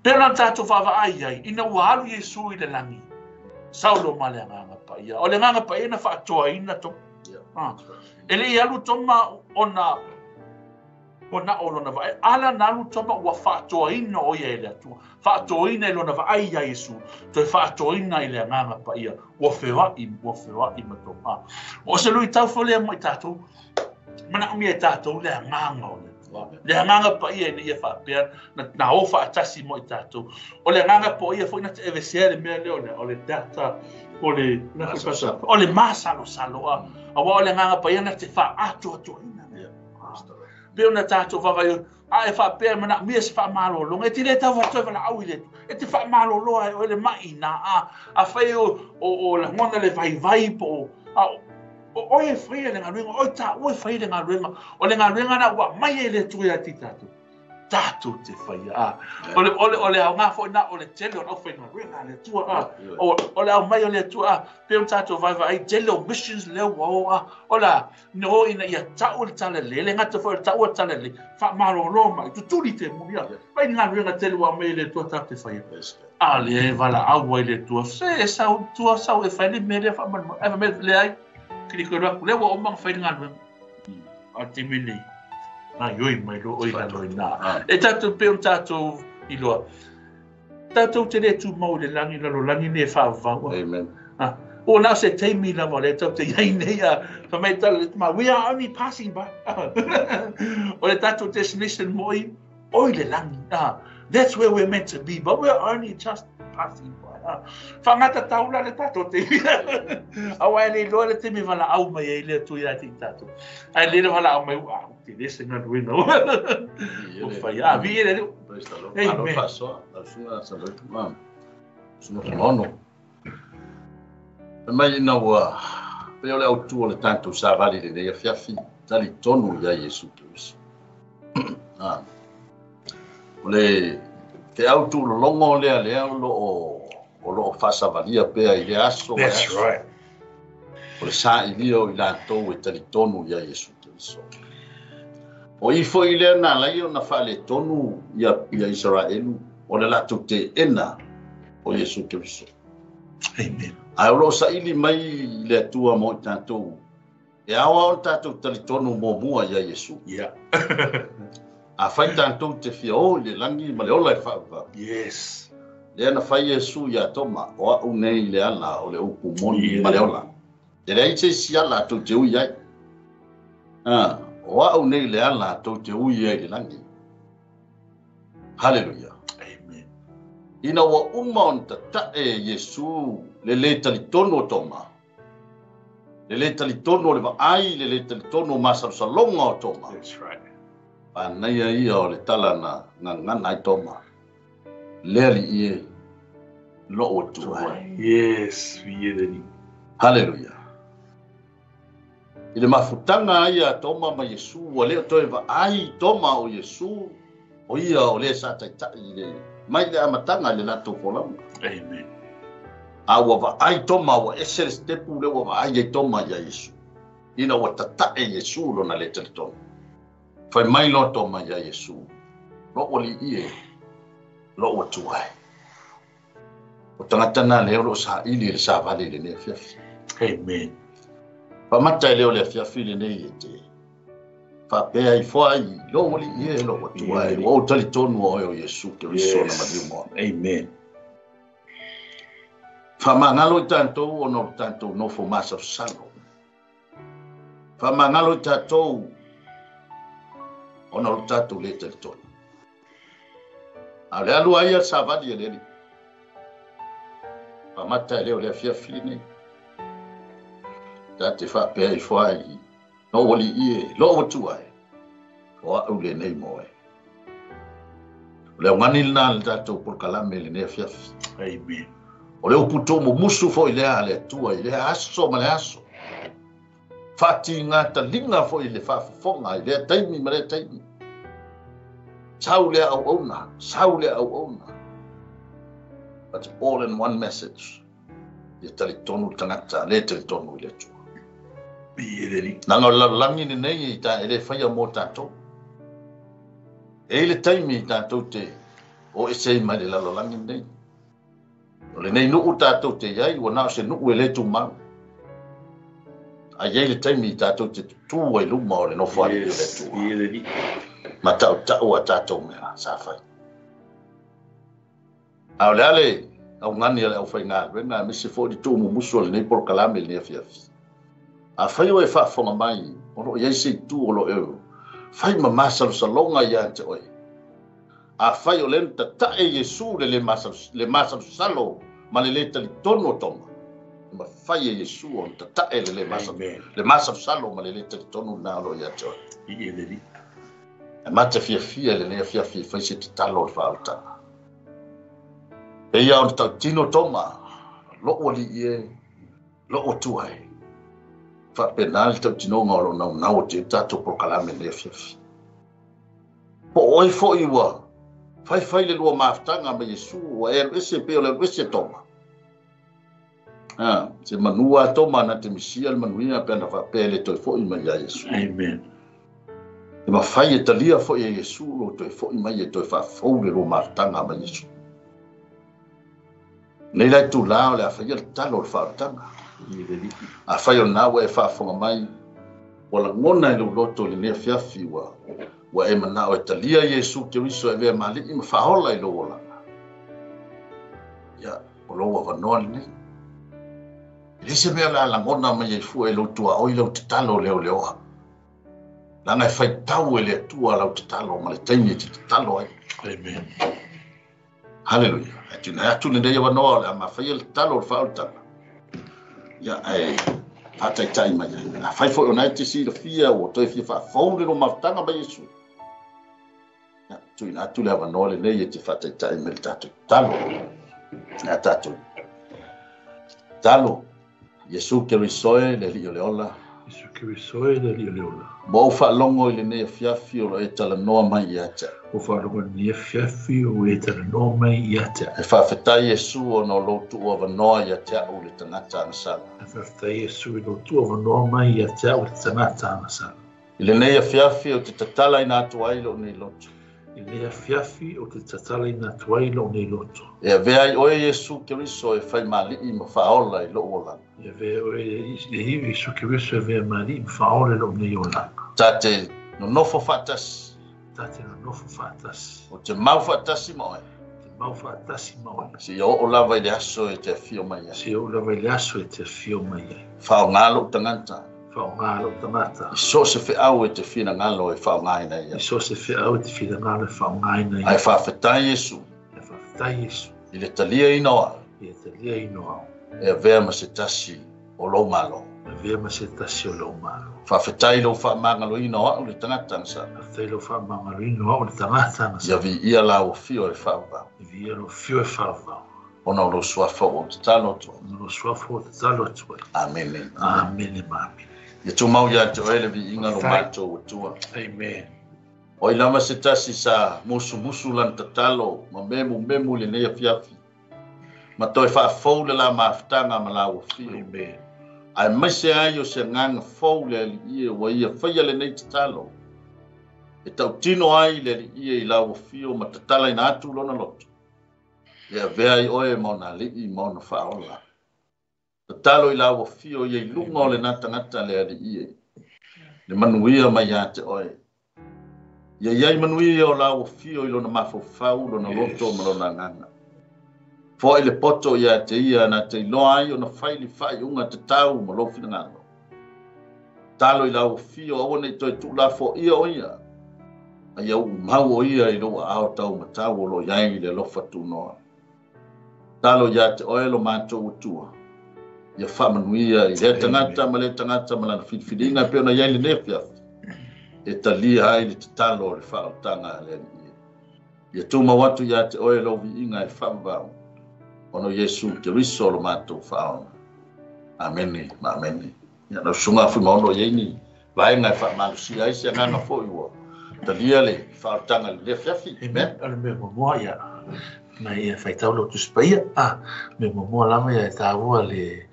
Pei ona tatou vaavaai ai, ina ua alu Iesu i le lagi, saulo ma le agaga paia. O le agaga paia na faatoaina Toma. E le i alu Toma ona o lona vaai. Ala na alu Toma ua faatoaina o ia e le Atua. Faatoaina i lona vaai ia Iesu. Toe faatoaina i le agaga paia. Ua feoai ma Toma. O se lui tau fo lea mo i tatou. Manaomia e tatou le agaga o le Atua. Le agaga paia ina ia faapea na o faatasi mo i tatou. O le agaga paia foi na te evesea le mea lea o le data, o le o le masalosalo. Aua o le agaga paia na te faatoatoaina. Pei ona tatou vaavaai, a e faapea manaomia se faamalologa, e te le tau atu e valaau i le Atua. E te faamalolo ai oe le mai na. Afai o lagona le vaivai po o oe e faia le galuega, oe taua e faia le galuega. O le galuega na ua aumai e le Atua ia te i tatou. Tatou te faia. O le aoga foi na o le tele o le aufaigaluega a le Atua. O le aumai o le Atua. Pei ona tatou vaavaai, tele o missions lea ua o. O la, no ina ia tau le talalelei, le gata foi o le tau o le talalelei, faamalolo mai, tutuli te muli. Mai ni galuega tele ua aumai e le Atua tatou te faia. A le valaau ai le Atua, se sau tua sau e fai le mea lea faamalolo. Ai fai mai leai, kili koe aku, lea ua uma ona fai le galuega. A te taimi nei, gaioi mai loa oe i lalo i ina. E tatou pei ona tatou iloa. Tatou te le tumau i le lagi, lalolagi nei e faavavau. Amen. O na se taimi lava le tau te iai nei a. Fai mai tala le tama, we are only passing by. O le tatou destination moi, oi le lagi. That's where we're meant to be, but we're only just passing by. Whangata taula le tatou te. Aua e le iloa le taimi valaau mai ai le Atua ia te i tatou. Ai le valaau mai, ua, te le se galuega. O whai, vi e le leo. Praise the Lord. Amen. Fasoa, lau susuga sa lotu, susuga Fugaono. Mai ina ua pei o le autu o le tatou savali lenei afiafi, talitonu ia Iesu Keriso. O le feau tūlologo lea lea o loo faasavalia pea i le aso. That's right. O le sailia o i latou e talitonu ia Iesu Keriso. O i foi lea na alai ona faaletonu ia Isaraelu, o le latou teena o Iesu Keriso. Amen. Ae o loo saili mai le Atua mo i tatou. E ao ao tatou talitonu muamua ia Iesu. Yeah. A fai tatou te fia o i le lagi ma le ola e faavavau. Yes. Lea na fai Iesu ia Toma, o au nei le ala o le upu moni ma le ola. E leai se isi ala tou te ui ai. O a'u nei le ala tou te ui ai i le lagi. Haleluia. Amen. Ina ua uma ona tata'e e Iesu le lē talitonu o Toma, le lē talitonu o le vaai, le lē talitonu o masalosaloga o Toma. That's right. Manaia ia o le tala na gagana ai Toma. Le Alii e, lo'u Atua e. Yes, viia le Alii. Haleluia. I le mafutaga ai a Toma ma Iesu, ua le o toe vaai Toma o Iesu, o ia o le sa taitai i le mai le amataga i le latou folauga. Amen. A ua vaai Toma, ua ese le sitepu lea ua vaai ai Toma iā Iesu. Ina ua tata'e Iesu lona lē talitonu. Fai mai loa Toma iā Iesu, Lo'u Alii e, lo'u Atua e. O tagata na lea o lo o saili i le savali i lenei afiafi. Amen. Faamata e leo le afiafi lenei e te faapea ifo ai, Lou Alii e, lou Atua e, ua ou talitonu o oe o Iesu Keriso na maliu mo au. Amen. Faamagalo i tatou ona o le tatou nofo masalosalo. Faamagalo i tatou ona o le tatou le talitonu. A o le alu ai a le savali e le Alii. Faamata e leo le afiafi lenei. Ta te faapea ifo ai, Lou Alii e, lou Atua e, o a'u lenei mo oe. O le augani lena le tatou polokalame i lenei afiafi. Amen. O le upu tuumumusu foi lea a le Atua i lea aso ma le aso. Faatīgataliga foi i le faafofoga i lea taimi ma lea taimi. Sau lea auauna, sau lea auauna. But all in one message. Ia talitonu le tagata, le talitonu i le Atua. Leaga o le lalolagi lenei e ta e le faia mo tatou. E i le taimi tatou te o ese ai mai le lalolagi lenei. O lenei nuu tatou te iai, ua na o se nuu e le tumau. A i ai le taimi tatou te tutū ai luma o le nofoalii o le Atua. Ma tautau a tatou mea sa fai. A o le a le augani a le aufaigaluega aemaise foi le tuumumusu o lenei polokalame i lenei afiafi? Afai o e faafofoga mai o lo o i ai se itu o lo o e fai ma masalosaloga ia te oe, afai o lea na tata'e Iesu le le masalosalo ma le lē talitonu o Toma, e mafai e Iesu ona tata'e le le masalosalo ma le lē talitonu lena o lo o ia te oe. E matafiafia i lenei afiafi e fai se tatalo o le faaolataga. E pei lava ona tautino Toma, Lo'u Alii e, lo'u Atua e. Faapena le tautinoga o lo o naunau atu i ai le tatou polokalame i lenei afiafi. Po o oe foi ua faifai le lua mafutaga ma Iesu, ua e alu ese pei o le alu ese Toma. A, se manu lava Toma na te misia le manuia pe ana faapea e le toe foi mai ia Iesu. Amen. E mafai e talia foi e Iesu lou toe foi mai e toe faafou le lua mafutaga ma Iesu. Nei la itulā o le a faia le tatalo o le faaolataga. Afai o lena ua e faafofoga mai, ua lagona i lou loto i lenei afiafi ua ua e manao e talia Iesu Keriso e avea ma Alii ma faaola i lou olaga. Ia, o lou avanoa lenei. E leai se mea o le a lagona mai ai fua i lou tuaoi lau tatalo leoleoa. Leaga e faitau e le Atua lau tatalo ma le taimi e te tatalo ai. Amen. Haleluia. Ae tuuina atu lenei avanoa o le a mafaia le tatalo o le faaolataga. Ia, ae faataitai mai ai. Afai foi o na e te silafia ua toe fia faafou le lua mafutaga ma Iesu, ia, tuuina atu le avanoa lenei e te faataitai mai le tatou tatalo. Ia tatou tatalo. Iesu Keriso e, le Alii o le ola. Iesu Keriso e, le Alii o le ola. Ua ou faalogo i lenei afiafi o lo o e talanoa mai ia te au. Ua faalogo i lenei afiafi o e talanoa mai ia te au. E faafetai Iesu ona o lou tuuavanoa ia te au le tagata agasala. E faafetai Iesu i lou tuuavanoa mai ia te au le tagata agasala. I lenei afiafi ou te tatalaina atu ai lou nei loto. I lenei afiafi ou te tatalaina atu ai lou nei loto. E avea ai oe Iesu Keriso e fai ma Alii ma faaola i lou olaga. E avea oe Iesu Keriso e avea ma Alii ma faaola i lou nei olaga. Ta te nonofo faatasi. Ta te nonofo faatasi. Ou te mau faatasi ma oe. Te mau faatasi ma oe. Seia oo lava i le aso e te afio mai ai. Seia oo lava i le aso e te afio mai ai. Faaaoga lou tagata. Faaaoga lou tagata. I so o se feau e te finagalo e faaaogaina ia. I so o se feau e te finagalo e faaaogaina ia. Ae faafetai Iesu. Ae faafetai Iesu. I le taliaina o au. I le taliaina o au. E avea ma se tasi o lou Malo. E avea ma se tasi o lou Malo. Faafetai i lou faamagaloina o au le tagata agasala. Faafetai i lou faamagaloina o au le tagata agasala. Ia viia lau afio e faavavau. Ia viia lou afio e faavavau. Ona o lou suafa ua ou tatalo atu ai. Ona o lou suafa ua ou tatalo atu ai. Amene. Amene ma amene. Ia tumau ia te oe le viiga lo matou Atua. Amen. O ai lava se tasi sa musumusu lana tatalo ma memumemu i lenei afiafi, ma toe faafou le la mafutaga ma lau afio. Amen. Aemaise ai o se agaga fou le Alii e ua ia faia lenei tatalo, e tautino ai le Alii i lau afio ma tatalaina atu lona loto, e avea ai oe ma ona alii ma ona faaola. Tatalo i lau afio ia i luga o lena tagata le Alii e, le manuia mai ia te oe. Ia iai manuia o lau afio i lona mafaufau, lona loto ma lona agaga. Foai le poto ia te ia na te iloa ai ona fai le faaiuga tatau ma lou finagalo. Tatalo i lau afio aua ne i toe tuulafoaia o ia, a ia uumau o ia i lou aao taumatau o lo o iai le alofa tuunoa. Tatalo ia te oe lo matou Atua, ia faamanuia i lea tagata ma lea tagata ma lana filifiliga e pei ona i ai lenei afiafi, e talia ai le tatalo o le faaolataga a le Alii. Ia tumau atu ia te oe lou viiga e faavavau, ona o Iesu Keriso lo matou Faaola. Amene ma amene. Ia, lau Susuga Fuimaono, e i ai ni vaega e faamalosia ai se agaga foi ua talia le faaolataga i lenei afiafi. Amen. O le mea muamua, ia, na ia faitau lou Tusi Paia. Ah, mea muamua lava ia e taua le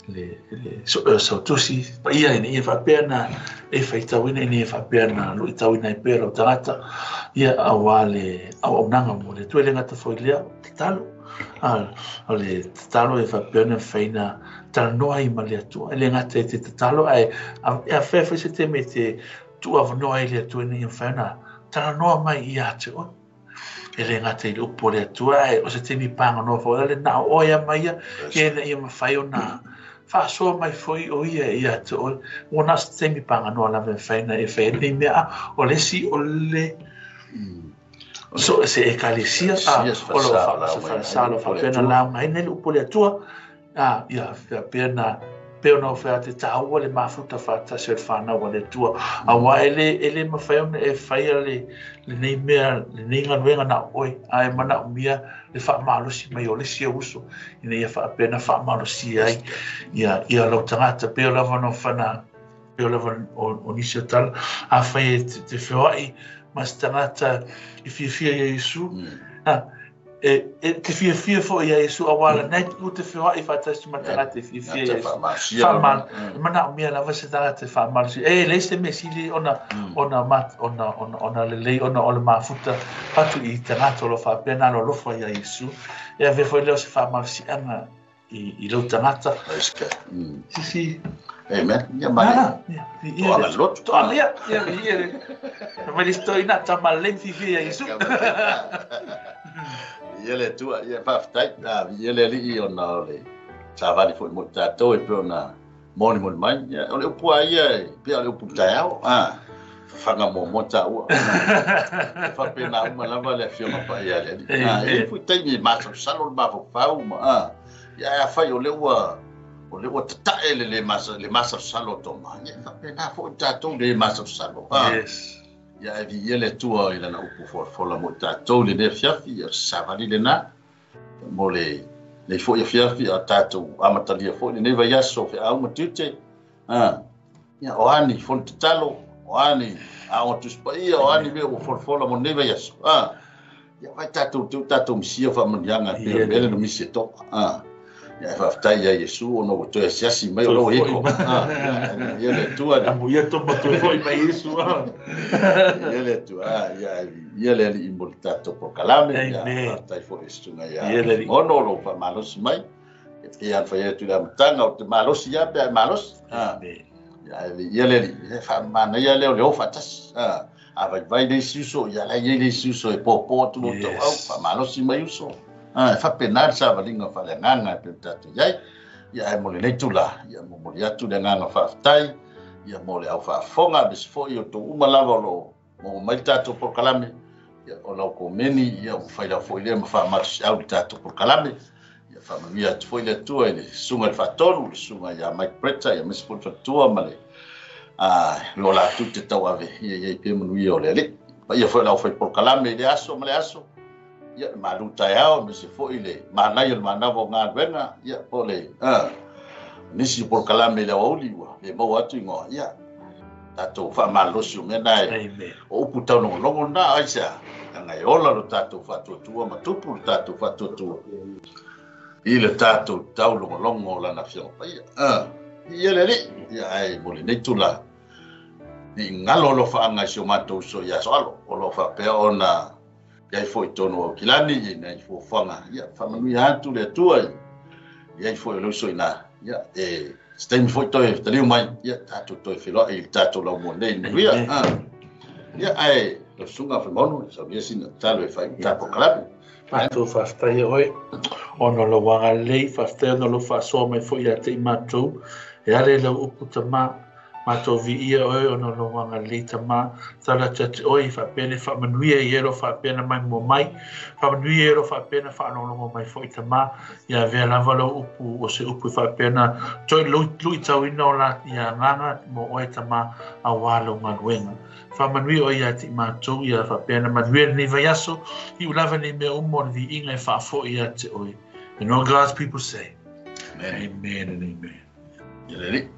le le sautusi paia ina ia faapea na e faitauina ina ia faapea na luitauina ai pea lou tagata ia aua le auaunaga mo le Atua. E le gata foi i lea, tatalo. A, o le tatalo e faapea na mafai na talanoa ai ma le Atua. E le gata e te tatalo ae e afea foi se taimi e te tuuavanoa ai le Atua ina ia mafai ona talanoa mai ia te oe. E le gata i le upu o le Atua, ae o se taimi paganoa foi o le na o oe a mai ia, ia ina ia mafai ona faasoa mai foi o ia ia te oe. Ua na o se taimi paganoa lava e mafai ona e fai ai lenei mea. A, o le isi o le so se ekalesia, a, o lo o lo faapea na laugaina i le upu o le Atua, a, ia faapea na pei ona ou fai atu, e taua le mafuta faatasi o le fanau a le Atua. Aua e le, e le mafai ona e faia le, lenei mea, lenei galuega na o oe, a e manaomia le faamalosi mai o le isi ou uso, ina ia faapea na faamalosia ai ia, ia lou tagata. Pei o lava ona fana, pei o lava o, o nisi o tala, afai e te, te feoai ma se tagata e fiafia ia Iesu, a, E, e te fiafia foi ia Iesu, aua lenei ua te feoai faatasi ma tagata e fiafia ia Iesu. Whaamal, e manaomia lava se tagata e faamalosi. E leai se mea sili ona, ona, ona, ona, ona lelei ona o le mafuta atu i tagata o lo o faapea na alolofa ia Iesu. E avea foi lea o se faamalosiaga i, i lou tagata. Praise God. Sisi. Amen. Ia mai. Nana. Ia, ia. Toaga lotu. Toaga, ia. Ia, ia. Mai le story na tama le fiafia ia Iesu. Ia le Atua, ia faafetai. Ah, ia le Alii ona o le savali foi mo i tatou e pei ona molimoli mai. Ia, o le upu a ia e pei o le upu taeao. Ah, fafaga muamua taua. E faapena uma lava le Afioga Paia a le Alii. Ah, e i ai foi taimi e masalosalo le mafaufau ma, ah, ia ae afai o lea ua o lea ua tatae le le masa, le masalosalo o toma, ia e faapena foi tatou le masalosalo. Ah, Yes. Ia ae viia le Atua i lana upu folafola mo i tatou i lenei afiafi, ia o se savali lena mo le nei foi afiafi a tatou amatalia foi lenei vaiaso o feau ma tiute. Ah, ia o a ni fono tatalo, o a ni aoga Tusi Paia, o a ni mea ua folafola mo lenei vaiaso. Ah, ia vai tatou te tatou misia faamanuiaga e pei o le mea lea na misi e toa. Ah, ia e faafetai ia Iesu ona ua toe asiasi mai o lou iko. Ah, ia le Atua. Amuia toma toe foi mai Iesu. Ah. Ia le Atua. Ah, ia ia le Alii mo le tatou polokalame. Ia faafetai foi i susuga ia Mono o lou faamalosi mai. E pei lava ona fai atu i le amataga, ou te malosi lava pe a e malosi. Ah. Ia ae ia le Alii, e faamanaia lea o le o faatasi. Ah. A vaivai le isi uso, ia la e i ai le isi uso e popo atu lou tauau, faamalosi mai uso. Ah, e faapena le savaliga faaleagaga e pei ona tatou i ai. Ia ae mo lenei itula, ia momoli atu le agaga faafetai Ia mo le au faafofoga aemaise foi o outou uma lava o lo o maua mai le tatou polokalame. Ia o lau komeni ia ua fai lau foi lea ma faamalosiau i le tatou polokalame. Ia faamanuia atu foi le Atua i le susuga i le Faatonu, le susuga ia Mike Bretta, ia aemaise foi le faletua ma le lo latou te tauave, ia i ai pea manuia o le Alii. Paia foi o le aufai polokalame i le aso ma le aso, ia le malu taeao, aemaise foi le manaia o le manava o galuega, ia po o le nisi o polokalame i le aoauli ua le maua atu igoa, ia tatou faamalolosi o mea na e o upu taulogologo lena, aisea, leaga e ola lo tatou faatuatua ma tupu lo tatou faatuatua i le tatou taulogologo o lana Afioga Paia. Ia le Alii, ia ae mo lenei tula, ne i galo alofaaga i si o matou uso ia Soalo, o lo o faapea ona i ai foi i totonu o Aukilani, i nai fuafuaga, ia faamanuia atu le Atua i ai foi o le uso i ina, ia e se taimi foi toe taliu mai, ia tatou toe feiloai i le tatou laumua nei i le manuia. Ia ae lau susuga Fuimaono, saunia sina tatalo e faaiu ta polokalame. Matou faafetai ia oe ona o lou agalelei, faafetai ona o lou faasoa mai foi ia te i matou, e ala i lau upu Tama, matou viia oe ona o lou agalelei Tama, tatalo atu ia te oe i faapea le faamanuia i e o lo o faapea ona maimoa mai, faamanuia i e o lo o faapea ona faalogologo mai foi Tama, ia avea lava lau upu o se upu e faapea ona toe luitauina o la ia agaga mo oe Tama aua lau galuega. Faamanuia oe ia te i matou, ia faapea ona manuia lenei vaiaso, iu lava nei mea uma o le viiga e faafoi ia te oe. And all God's people say, Amen, amen and amen. Ia le Alii.